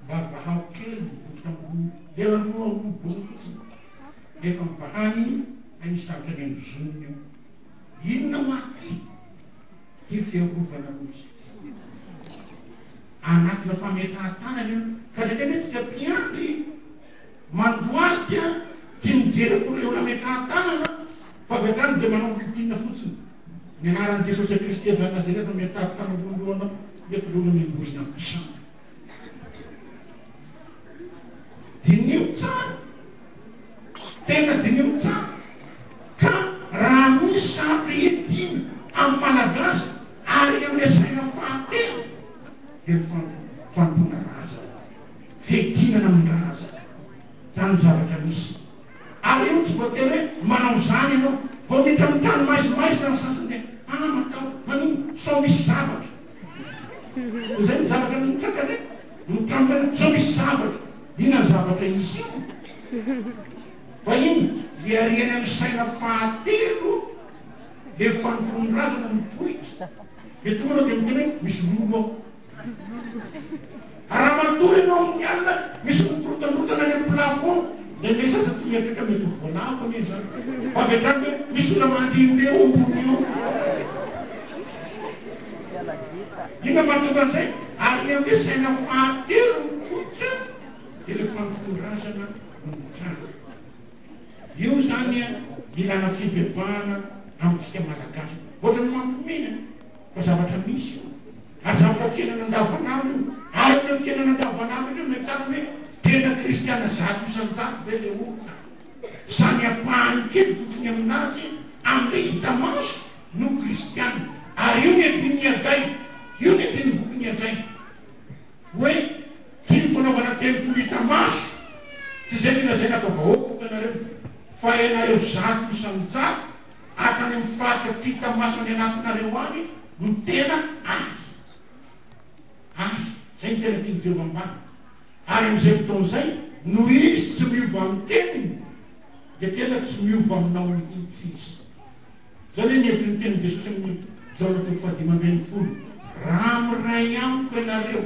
mba vahao kely ny bokotra ambony, elany roa ambony volo fotsiny. Rehefa mivahana iny, hay misy zavatra any amin'ny zonony eo. Inona hoa ty? Ty fiarovana mihitsy. Anatina fametrahan-tanana io. Ka indraindray anie tsika mpiandry mandohalika tsy mijery akory ilay olona ametrahan-tanana fa avy hatrany dia manao routine fotsiny. Ny anaran'i Jesosy Kristy avy any Nazareta no ametrahako tanana ambony lohanao nefa ilay olona miambozona amin'ny Diniho tsara. Tena diniho tsara. Ka raha misy sarotra hiadiana amin'ny Malagasy ary amin'ilay saina fahatelo dia ny fanompoana razana. Fiankinana amin'ny razana. Izany no zavatra misy. Ary io tsy voatery hoe manao izany ianao. Vao miditra amin'ny trano maizimaizina ny sasany dia ah matahotra, maninona? Sao misy zavatra. Toy izay ny zavatra mitranga ve? Ny trano maizina, sao misy zavatra. Inona ny zavatra hisy eo? Fa inona? Le ariany amin'ny saina fahatelo le fanompoan'ny razana mipoitra. Dia tonga anao dia miteny hoe misy lolo ao. Raha matory ianao amin'ny alina, misy mikorontandrotana any amin'ny plafond, indraindray sasa tsy mieritreritra mety ho voalavo anie izany. Fa avy hatrany hoe misy olona mandehandeha eo ambony eo. Inona mahatonga an'izay? Ary ny amin'ny hoe saina fahatelo mipoitra dia ilay fanompoan-drazana no mitranga. Io izany ilana fibebahana amintsika Malagasy. Ohatran'ny mampiomehy an! Fa zavatra misy io. Ary zavatra fiainana andavanandro io. Ary amin'ireo fiainana andavanandro ireo no ahitana hoe tena kristiana 100% ve ilay olona. Sa ny ampahany kely fotsiny aminazy amin'ilay hita maso no kristiana. Ary io ny adinon'i Hagay. Io ny adinon'ny bokin'i Hagay. Hoe tsy ny fanaovana tempoly hita maso, tsy izay no lazaina fa vahoakako ianareo, fa ianareo 100% hatrany amin'ny faritra tsy hita maso any anatinareo any no tena ahy. Ahy. Izay no tena tian'i Jehovah ambara. Ary amin'izay fotoana izay, noho Izy tsy miova amin'ny teniny, dia tena tsy miova aminao mihitsy Izy. Izany hoe ny hevitry ny tenin'i Jesosy amin'ny Jaona toko fahadimy ambin'ny folo, Raha miray amiko ianareo,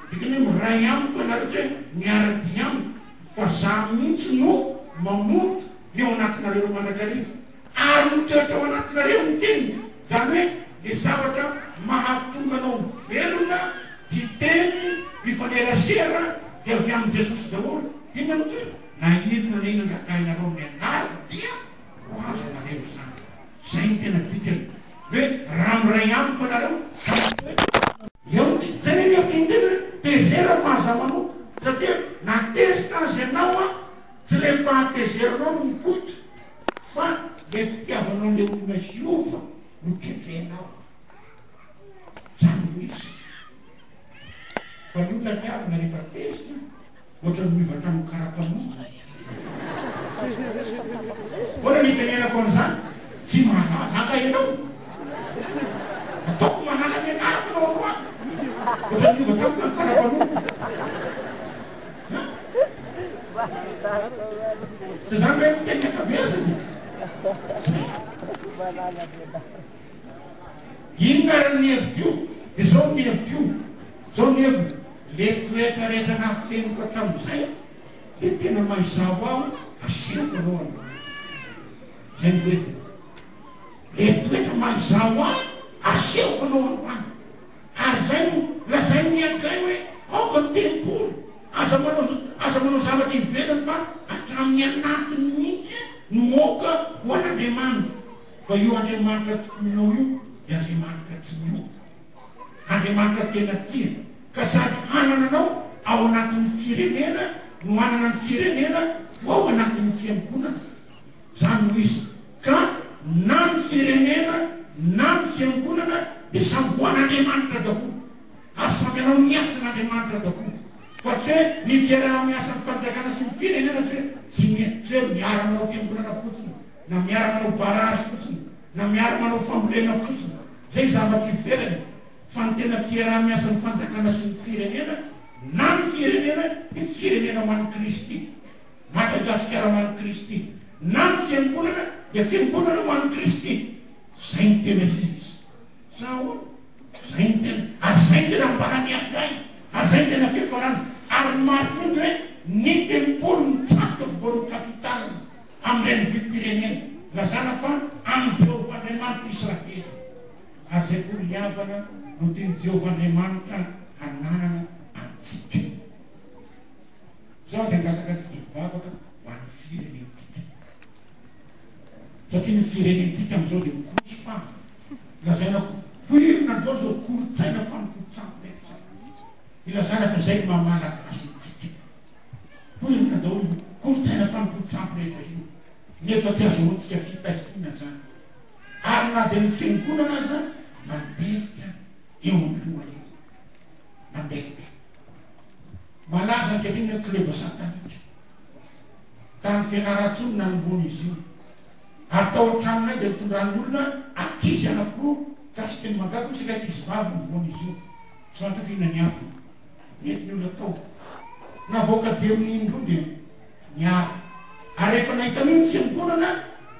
dikany hoe miray amiko ianareo tsy hoe miara-dia amiko, fa Izaho mihitsy no mamonto ny ao anatinareo mandrakariva, ary mitoetra ao anatinareo ny teniko, izany hoe ny zavatra mahatonga anao ho velona, hiteny, hifanerasera dia avy amin'i Jesosy daholo. Inona no tohiny? Na inona na inona angatahinareo amin'ny anarako dia ho azonareo izany. Izay no tena dikany hoe raha miray amiko ianareo ka mitoetra eo ny teny. Izay anie ny hevitry ny teny hoe tezera fa aza manota satria na tezitra aza ianao an, Tsy le fahatezeranao no mipoitra fa le fitiavanao le olona hiova no kendrenao. Zany no izy. Fa ny olona miavona rehefa tezitra ohatran'ny miova hatramin'ny karapanondro. Ahoana no itenenako an'izany? Tsy mahalala nga ianao? Ataoko mahalala ny anarako ianao androany. Ohatran'ny niova tampoka ny karapanondro. Tsy izany ve fiteny ankabeazany e? Zay. Inona ary ny hevitro io? Dia izao ny hevitro io. Izao ny heviny, le toetra rehetra nafeniko hatramin'izay dia tena maizavo aho asehoko anao androany. Izay no heviny. Le toetra maizavo ahy asehoko anao androany. Ary izay no lazain'ny Hagay hoe, Aoka ny tempoly, aza manao, aza manao zavatra ivelany fa hatramin'ny anatiny mihitsy no aoka ho an'Andriamanitra. Fa io Andriamanitra tompoinao io dia Andriamanitra tsy miova. Andriamanitra tena tia, ka sady hanana anao ao anatin'ny firenena no hanana ny firenena ho ao anatin'ny fiangonana. Izany no izy. Ka na ny firenena na ny fiangonana dia samy ho an'Andriamanitra daholo. Ary samy hanao ny asan'Andriamanitra daholo. Fa tsy hoe ny fiaraha-miasan'ny fanjakana sy ny firenena tsy hoe tsy tsy hoe miara-manao fiangonana fotsiny, na miara-manao barrage fotsiny, na miara-manao fambolena fotsiny. Izay zavatra ivelany. Fa ny tena fiaraha-miasan'ny fanjakana sy ny firenena, na ny firenena dia firenena ho an'i Kristy. Madagasikara ho an'i Kristy. Na ny fiangonana dia fiangonana ho an'i Kristy. Izay no tena izy. Sa ahoana? Izay no tena, ary izay no tena ambaran'i Hagay, ary izay no tena fiafarana. Ary ny marika io dia hoe ny tempoly mitsatoka afovoan'ny capital amin'ny renivohi-pirenena. Lazana fa an'i Jehovah Andriamanitr'i Israely. Ary izay koa ry havana no tian'i Jehovah Andriamanitra hananana antsika. Izao dia hangataka antsika hivavaka ho an'ny firenentsika. Satria ny firenentsika amin'izao dia mikoroso fa lazaina poirina daholo izao kolontsaina fanompoan-tsampy rehetra izao. Ilazana fa izay no maha malagasy antsika. Poirina daholo io kolontsaina fanompoan-tsampy rehetra io. Nefa tsy azahoantsika fitahiana izany. Ary na dia ny fiangonana aza mandefitra eo amin'ny lohany eo. Mandefitra. Malaza ankehitriny ny hoe club satanika. Tany Fianarantsoa no nanombohana izy io. Ary tao an-tranonay dia nitondran'ny olona ankizy anankiroa gasy teny Mangato moa saika ankizy vavy no voan'izy io. Tsy fantatro inona ny antony. Nentin'ny olona tao. Navoaka demony indroa dia niala. Ary rehefa nahita an'io ny fiangonana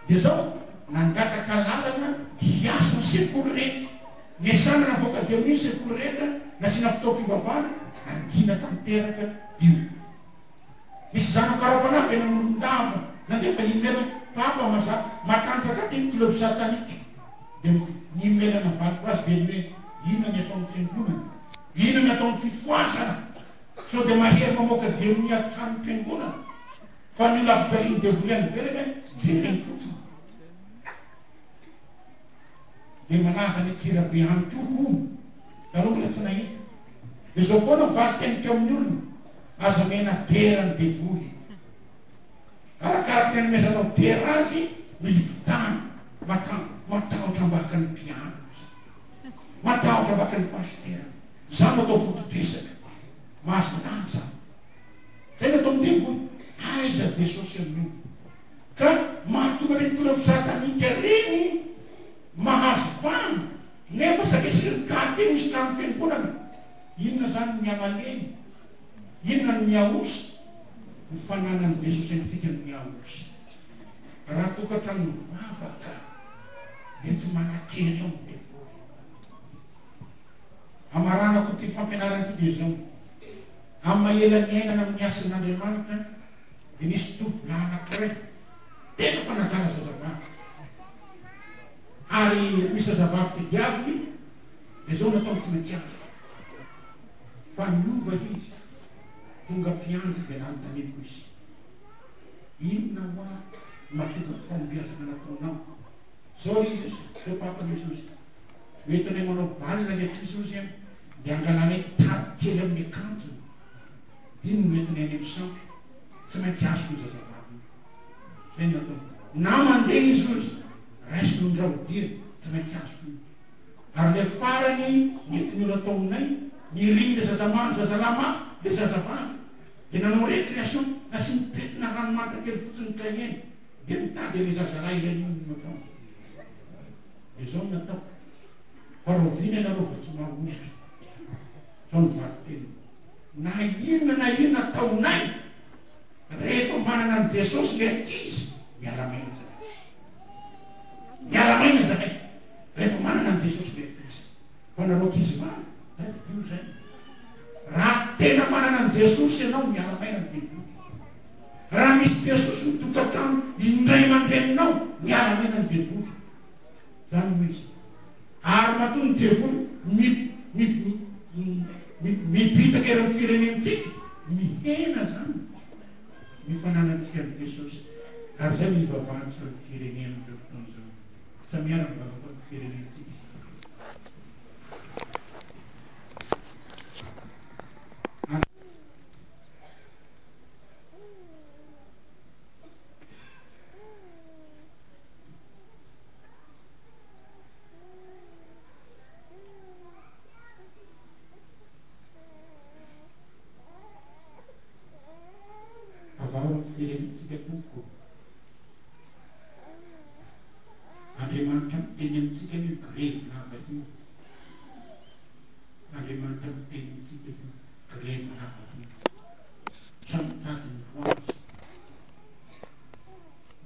dia izao, nangataka lalana hiasa ny sekoly rehetra. Niasana navoaka demony ny sekoly rehetra, nasiana fotoam-pivavahana, nangina tanteraka io. Misy zanako ara-panahy avy any Morondava nandefa email hoe Papa maza matanjaka aty ny club satanique. Dia ny email navaliko azy dia ny hoe inona ny ataon'ny fiangonana? Inona ny ataon'ny fifohazana? Sao dia mahery mamoaka demonia avy tranom-piangonana? Fa ny olona ampijalian'ny devoly any ivelany an, jereny fotsiny. Dia malaza any Antsirabe any koa hono. Za aloha mbola tsy nahita. Dia izao foana ny valin-teniko amin'ny olona. Aza omena dera ny devoly. Arakaraka ny anomezanao dera azy no hibitahany. Matahotra ambaka ny mpiandry izy. Matahotra ambaka ny pasitera. Izany no atao foto-dresaka. Mahazo lanja. Izay no ataon'ny devoly. Aiza Jesosy amin'io? Ka mahatonga ireny club satanika ireny mahazo vahana nefa saika isaky ny quartier misy trano fiangonana. Inona izany ny mihamalemy? Inona no mihaosa? Ny fananan'i Jesosy antsika no mihaosa. Raha tokantrano mivavaka dia tsy manan-kery ao ny devoly. Hamaranako ity fampianarana ity dia izao, amin'ny maha ela niainana amin'ny hasin'Andriamanitra dia nisy tovolahy anankiray tena mpanadala zazavavy. Ary misy zazavavy tediaviny dia izao nataony tsy maintsy azoko. Fa niova izy, tonga mpiandry dia nanontaniako izy, Inona hoa no mahatonga ny fahombiazana nataonao? Zao ry izy ozy, zao papa nisy ozy, hoentinay manao bal ny ankizy ozy an, dia angalanay tady kely amin'ny akanjony, dia iny no entinay any amin'ny sampy, tsy maintsy azoko ny zazavavy iny. Zay no nataony. Na mandeha izy ozy, raisiko ny raodiany, tsy maintsy azoko iny. Ary ilay farany nentin'ny olona tao aminay, niriny ilay zazamandry zazalahy mafy, ilay zazavavy, dia nanao récréation, nasiany pentina ranomanitra kely fotsiny ny cahier-ny, dia nitady an'ilay zazalahy iray iny no nataony. Dia izao no nataoko, fa rahoviana ianareo vao tsy mahomby? Izao no valin-teniny, na inona na inona ataonay, rehefa manana an'i Jesosy ilay ankizy, miala maina izahay. Miala maina izahay. Rehefa manana an'i Jesosy ilay ankizy. Fa nareo ankizy vavy, tadidio izay. Raha tena manana an'i Jesosy ianao, miala maina ny devoly. Raha misy Jesosy ny tokantrano indray aman-dreninao, miala maina ny devoly. Izany no izy. Ary matoa ny devoly mi, mi, mi, mibitaka eran'ny firenentsika, mihena izany ny fananantsika an'i Jesosy. Ary izay no hivavahantsika amin'ny firenena amin'izao fotoana izao. Samia mivavaka amin'ny firenentsika. Vavaho amin'ny firenentsika tompoko. Andriamanitra miteny amintsika anie io grevy lava io. Andriamanitra miteny amintsika io grevy lava io. Samy mitady ny ho azy.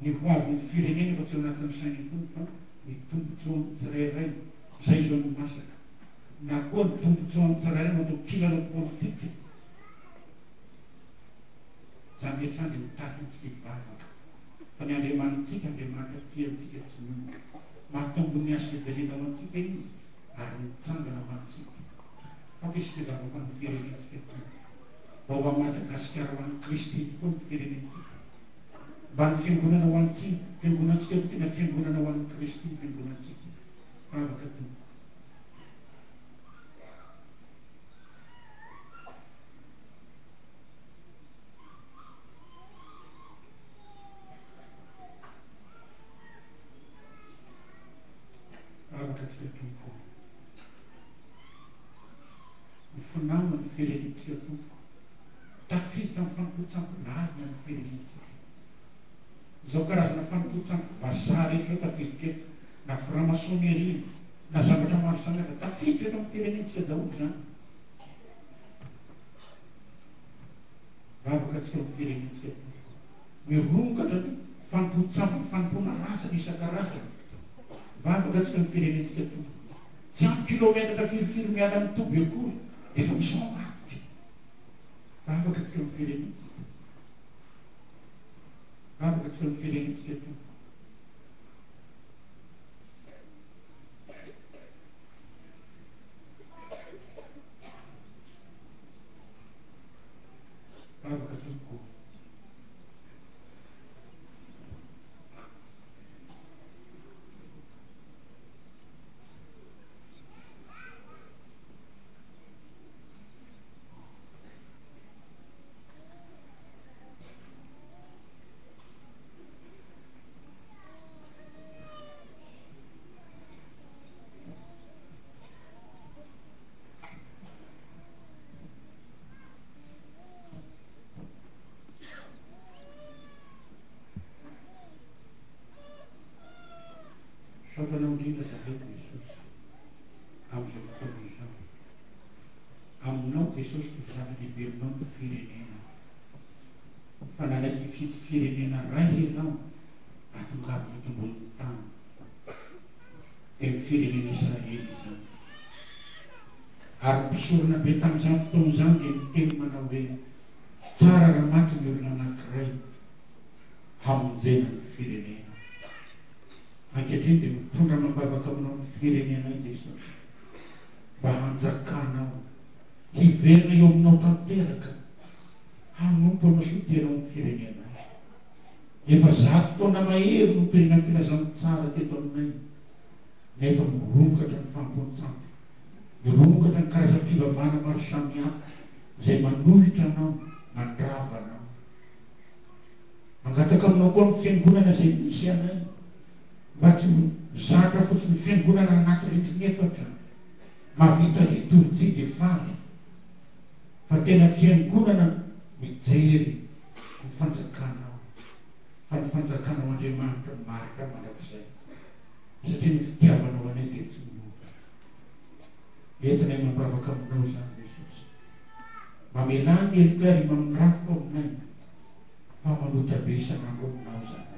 Ny ho avin'ny firenena efa tsy ao anatin'ny saina intsony fa ny tombotsoan'ny tsirairay. Izay izao no masaka. Na koa ny tombotsoan'ny tsirairay no atao kilalao politika. Izany hatrany dia mitaky antsika hivavaka. Fa ny Andriamanitsika, Andriamanitra tia antsika tsy miova. Mahatombo ny hazo fijaliana ho antsika Izy ary mitsangana ho antsika. Aoka isika hivavaka ho an'ny firenentsika Tompo. Mba ho an'i Madagasikara ho an'i Kristy tokoa ny firenentsika. Mba ny fiangonana ho antsika, fiangonantsika koa tena fiangonana ho an'i Kristy ny fiangonantsika. Vavaka Tompoko. Vavaka antsika Tompo. Mifonama ny firenentsika Tompo. Tafiditra amin'ny fanompoan-tsampy lalina ny firenentsika. Izao karazana fanompoan-tsampy vazaha rehetra izao tafiditra eto, na franc-maçonnerie, na zavatra maro samihafa, tafiditra eto amin'ny firenentsika daholo izany. Vavaka antsika amin'ny firenentsika tompoko. Mirongatra ny fanompoan-tsampy, ny fanompoana razana isan-karazany. Vavaka antsika amin'ny firenentsika tompoko. Tsy ampy kilometatra firifiry miala ny toby akory dia efa misy mamadika. Vavaka antsika amin'ny firenentsika. Vavaka antsika amin'ny firenentsika tompoko. Vavaka tompoko ô. Misaotra anao indrindra zahay Jesosy amin'izao fotoana izao. Aminao Jesosy dia zava-dehibe aminao ny firenena. Fa nanaiky hifidy firenena iray ianao ahatongavana eto ambonin'ny tany. Dia ny firenena Israely izany. Ary ny mpisoronabe tamin'izany fotoana izany dia niteny manao hoe, Tsara raha maty ny olona anankiray hamonjena ny firenena. Ankehitriny dia mitondra amam-bavaka aminao ny firenenay Jesosy, mba hanjakanao, hiverina eo aminao tanteraka, hanompo anao sy ho tia anao ny firenenay. Efa zato taona mahery no nitoriana ny filazantsara teto aminay, nefa mirongatra ny fanompoan-tsampy, mirongatra ny karazam-pivavahana maro samihafa izay manohitra anao, mandrava anao. Mangataka aminao koa ny fiangonana izay misy anay, mba tsy ho zatra fotsiny fiangonana anaty rindrin'efatra, mahavita litorjia dia faly, fa tena fiangonana mijery ny fanjakanao, fa ny fanjakanao Andriamanitra no maharitra mandrakizay, satria ny fitiavanao anay dia tsy miova. Entinay mambavaka aminao izany Jesosy. Mamelà ny helokay ary mamindrafo aminay fa manota be isan'andro aminao izahay.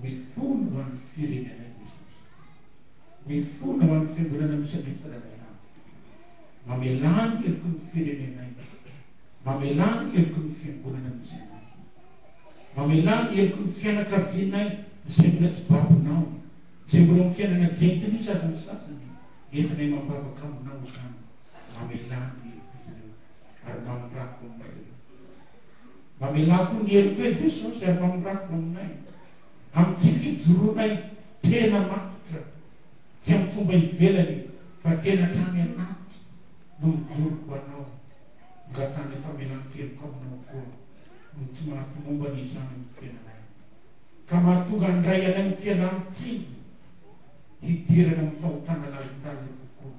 Mifona ho an'ny firenenay Jesosy. Mifona ho an'ny fiangonana misy anay tsirairay avy. Mamelà ny heloky ny firenenay. Mamelà ny heloky ny fiangonana misy anay. Mamelà ny heloky ny fianakavianay izay mbola tsy babonao, izay mbola ao amin'ny fiainana jentilisa aza ny sasany. Entinay mambavaka aminao izany. Mamelà ny helok'izy ireo ary mamindrafo amin'izy ireo. Mamelà koa ny helokay Jesosy ary mamindrafo aminay. Amin'ny tsy fijoroanay tena matotra, tsy amin'ny fomba ivelany fa tena hatrany anaty no mijoro ho Anao. Angatahanay famelan-keloka aminao koa ny tsy mahatomombana izany amin'ny fiainanay, ka mahatonga handray anay ny fialan-tsiny hidirana amin'ny fahotana lalindalina kokoa,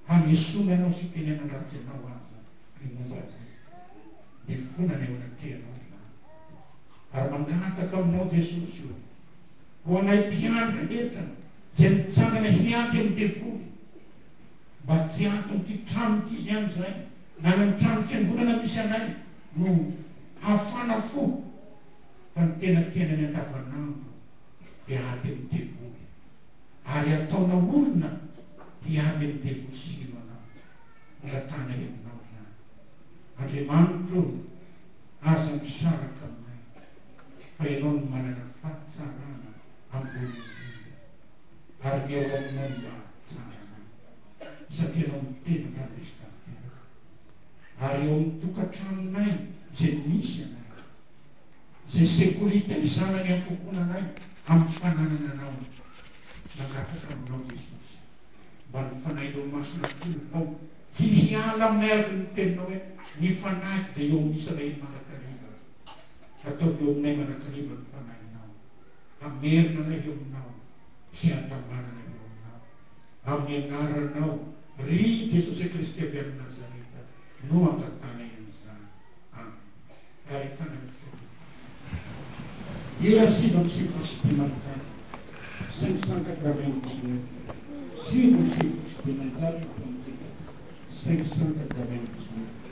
hanesoana anao sy hitenenan-dratsy anao aza ny momba anay. Mifona ny eo anatrehanao izany. Mangataka aminao Jesosy o, ho anay mpiandry rehetra izay mitsangana hiady amin'ny devoly, mba tsy anton'ity trano ity ihany izahay, na any amin'ny trano fiangonana misy anay no hafana fo, fa ny tena fiainany andavanandro dia ady amin'ny devoly, ary ataonao olona hiady amin'ny devoly sy hino anao. Angatahanay aminao izany. Andriamanitro o, aza misaraka aminay, fa Ianao no manana fahatsarana ambony indrindra, ary ny ao aminao no mahatsara anay, satria Ianao no tena mpandresy tanteraka. Ary eo amin'ny tokantranonay izay misy anay, izay sekoly itaizana ny ankohonanay amin'ny fananana Anao, mangataka aminao Jesosy, mba ny Fanahinao Masina atolotao tsy hiala aminay araka ny teninao hoe, Ny Fanahiko dia eo amin'ny Israely mandrakariva. Ataovy eo aminay mandrakariva ny Fanahinao, hamerina anay eo aminao sy handamanana eo aminao. Amin'ny anaranao, ry Jesosy Kristy avy any Nazareta, no angatahanay an'izany. Amen. Ary hitsangana isika tompoko. Hira 599, 599, 599 no ataontsika, 599.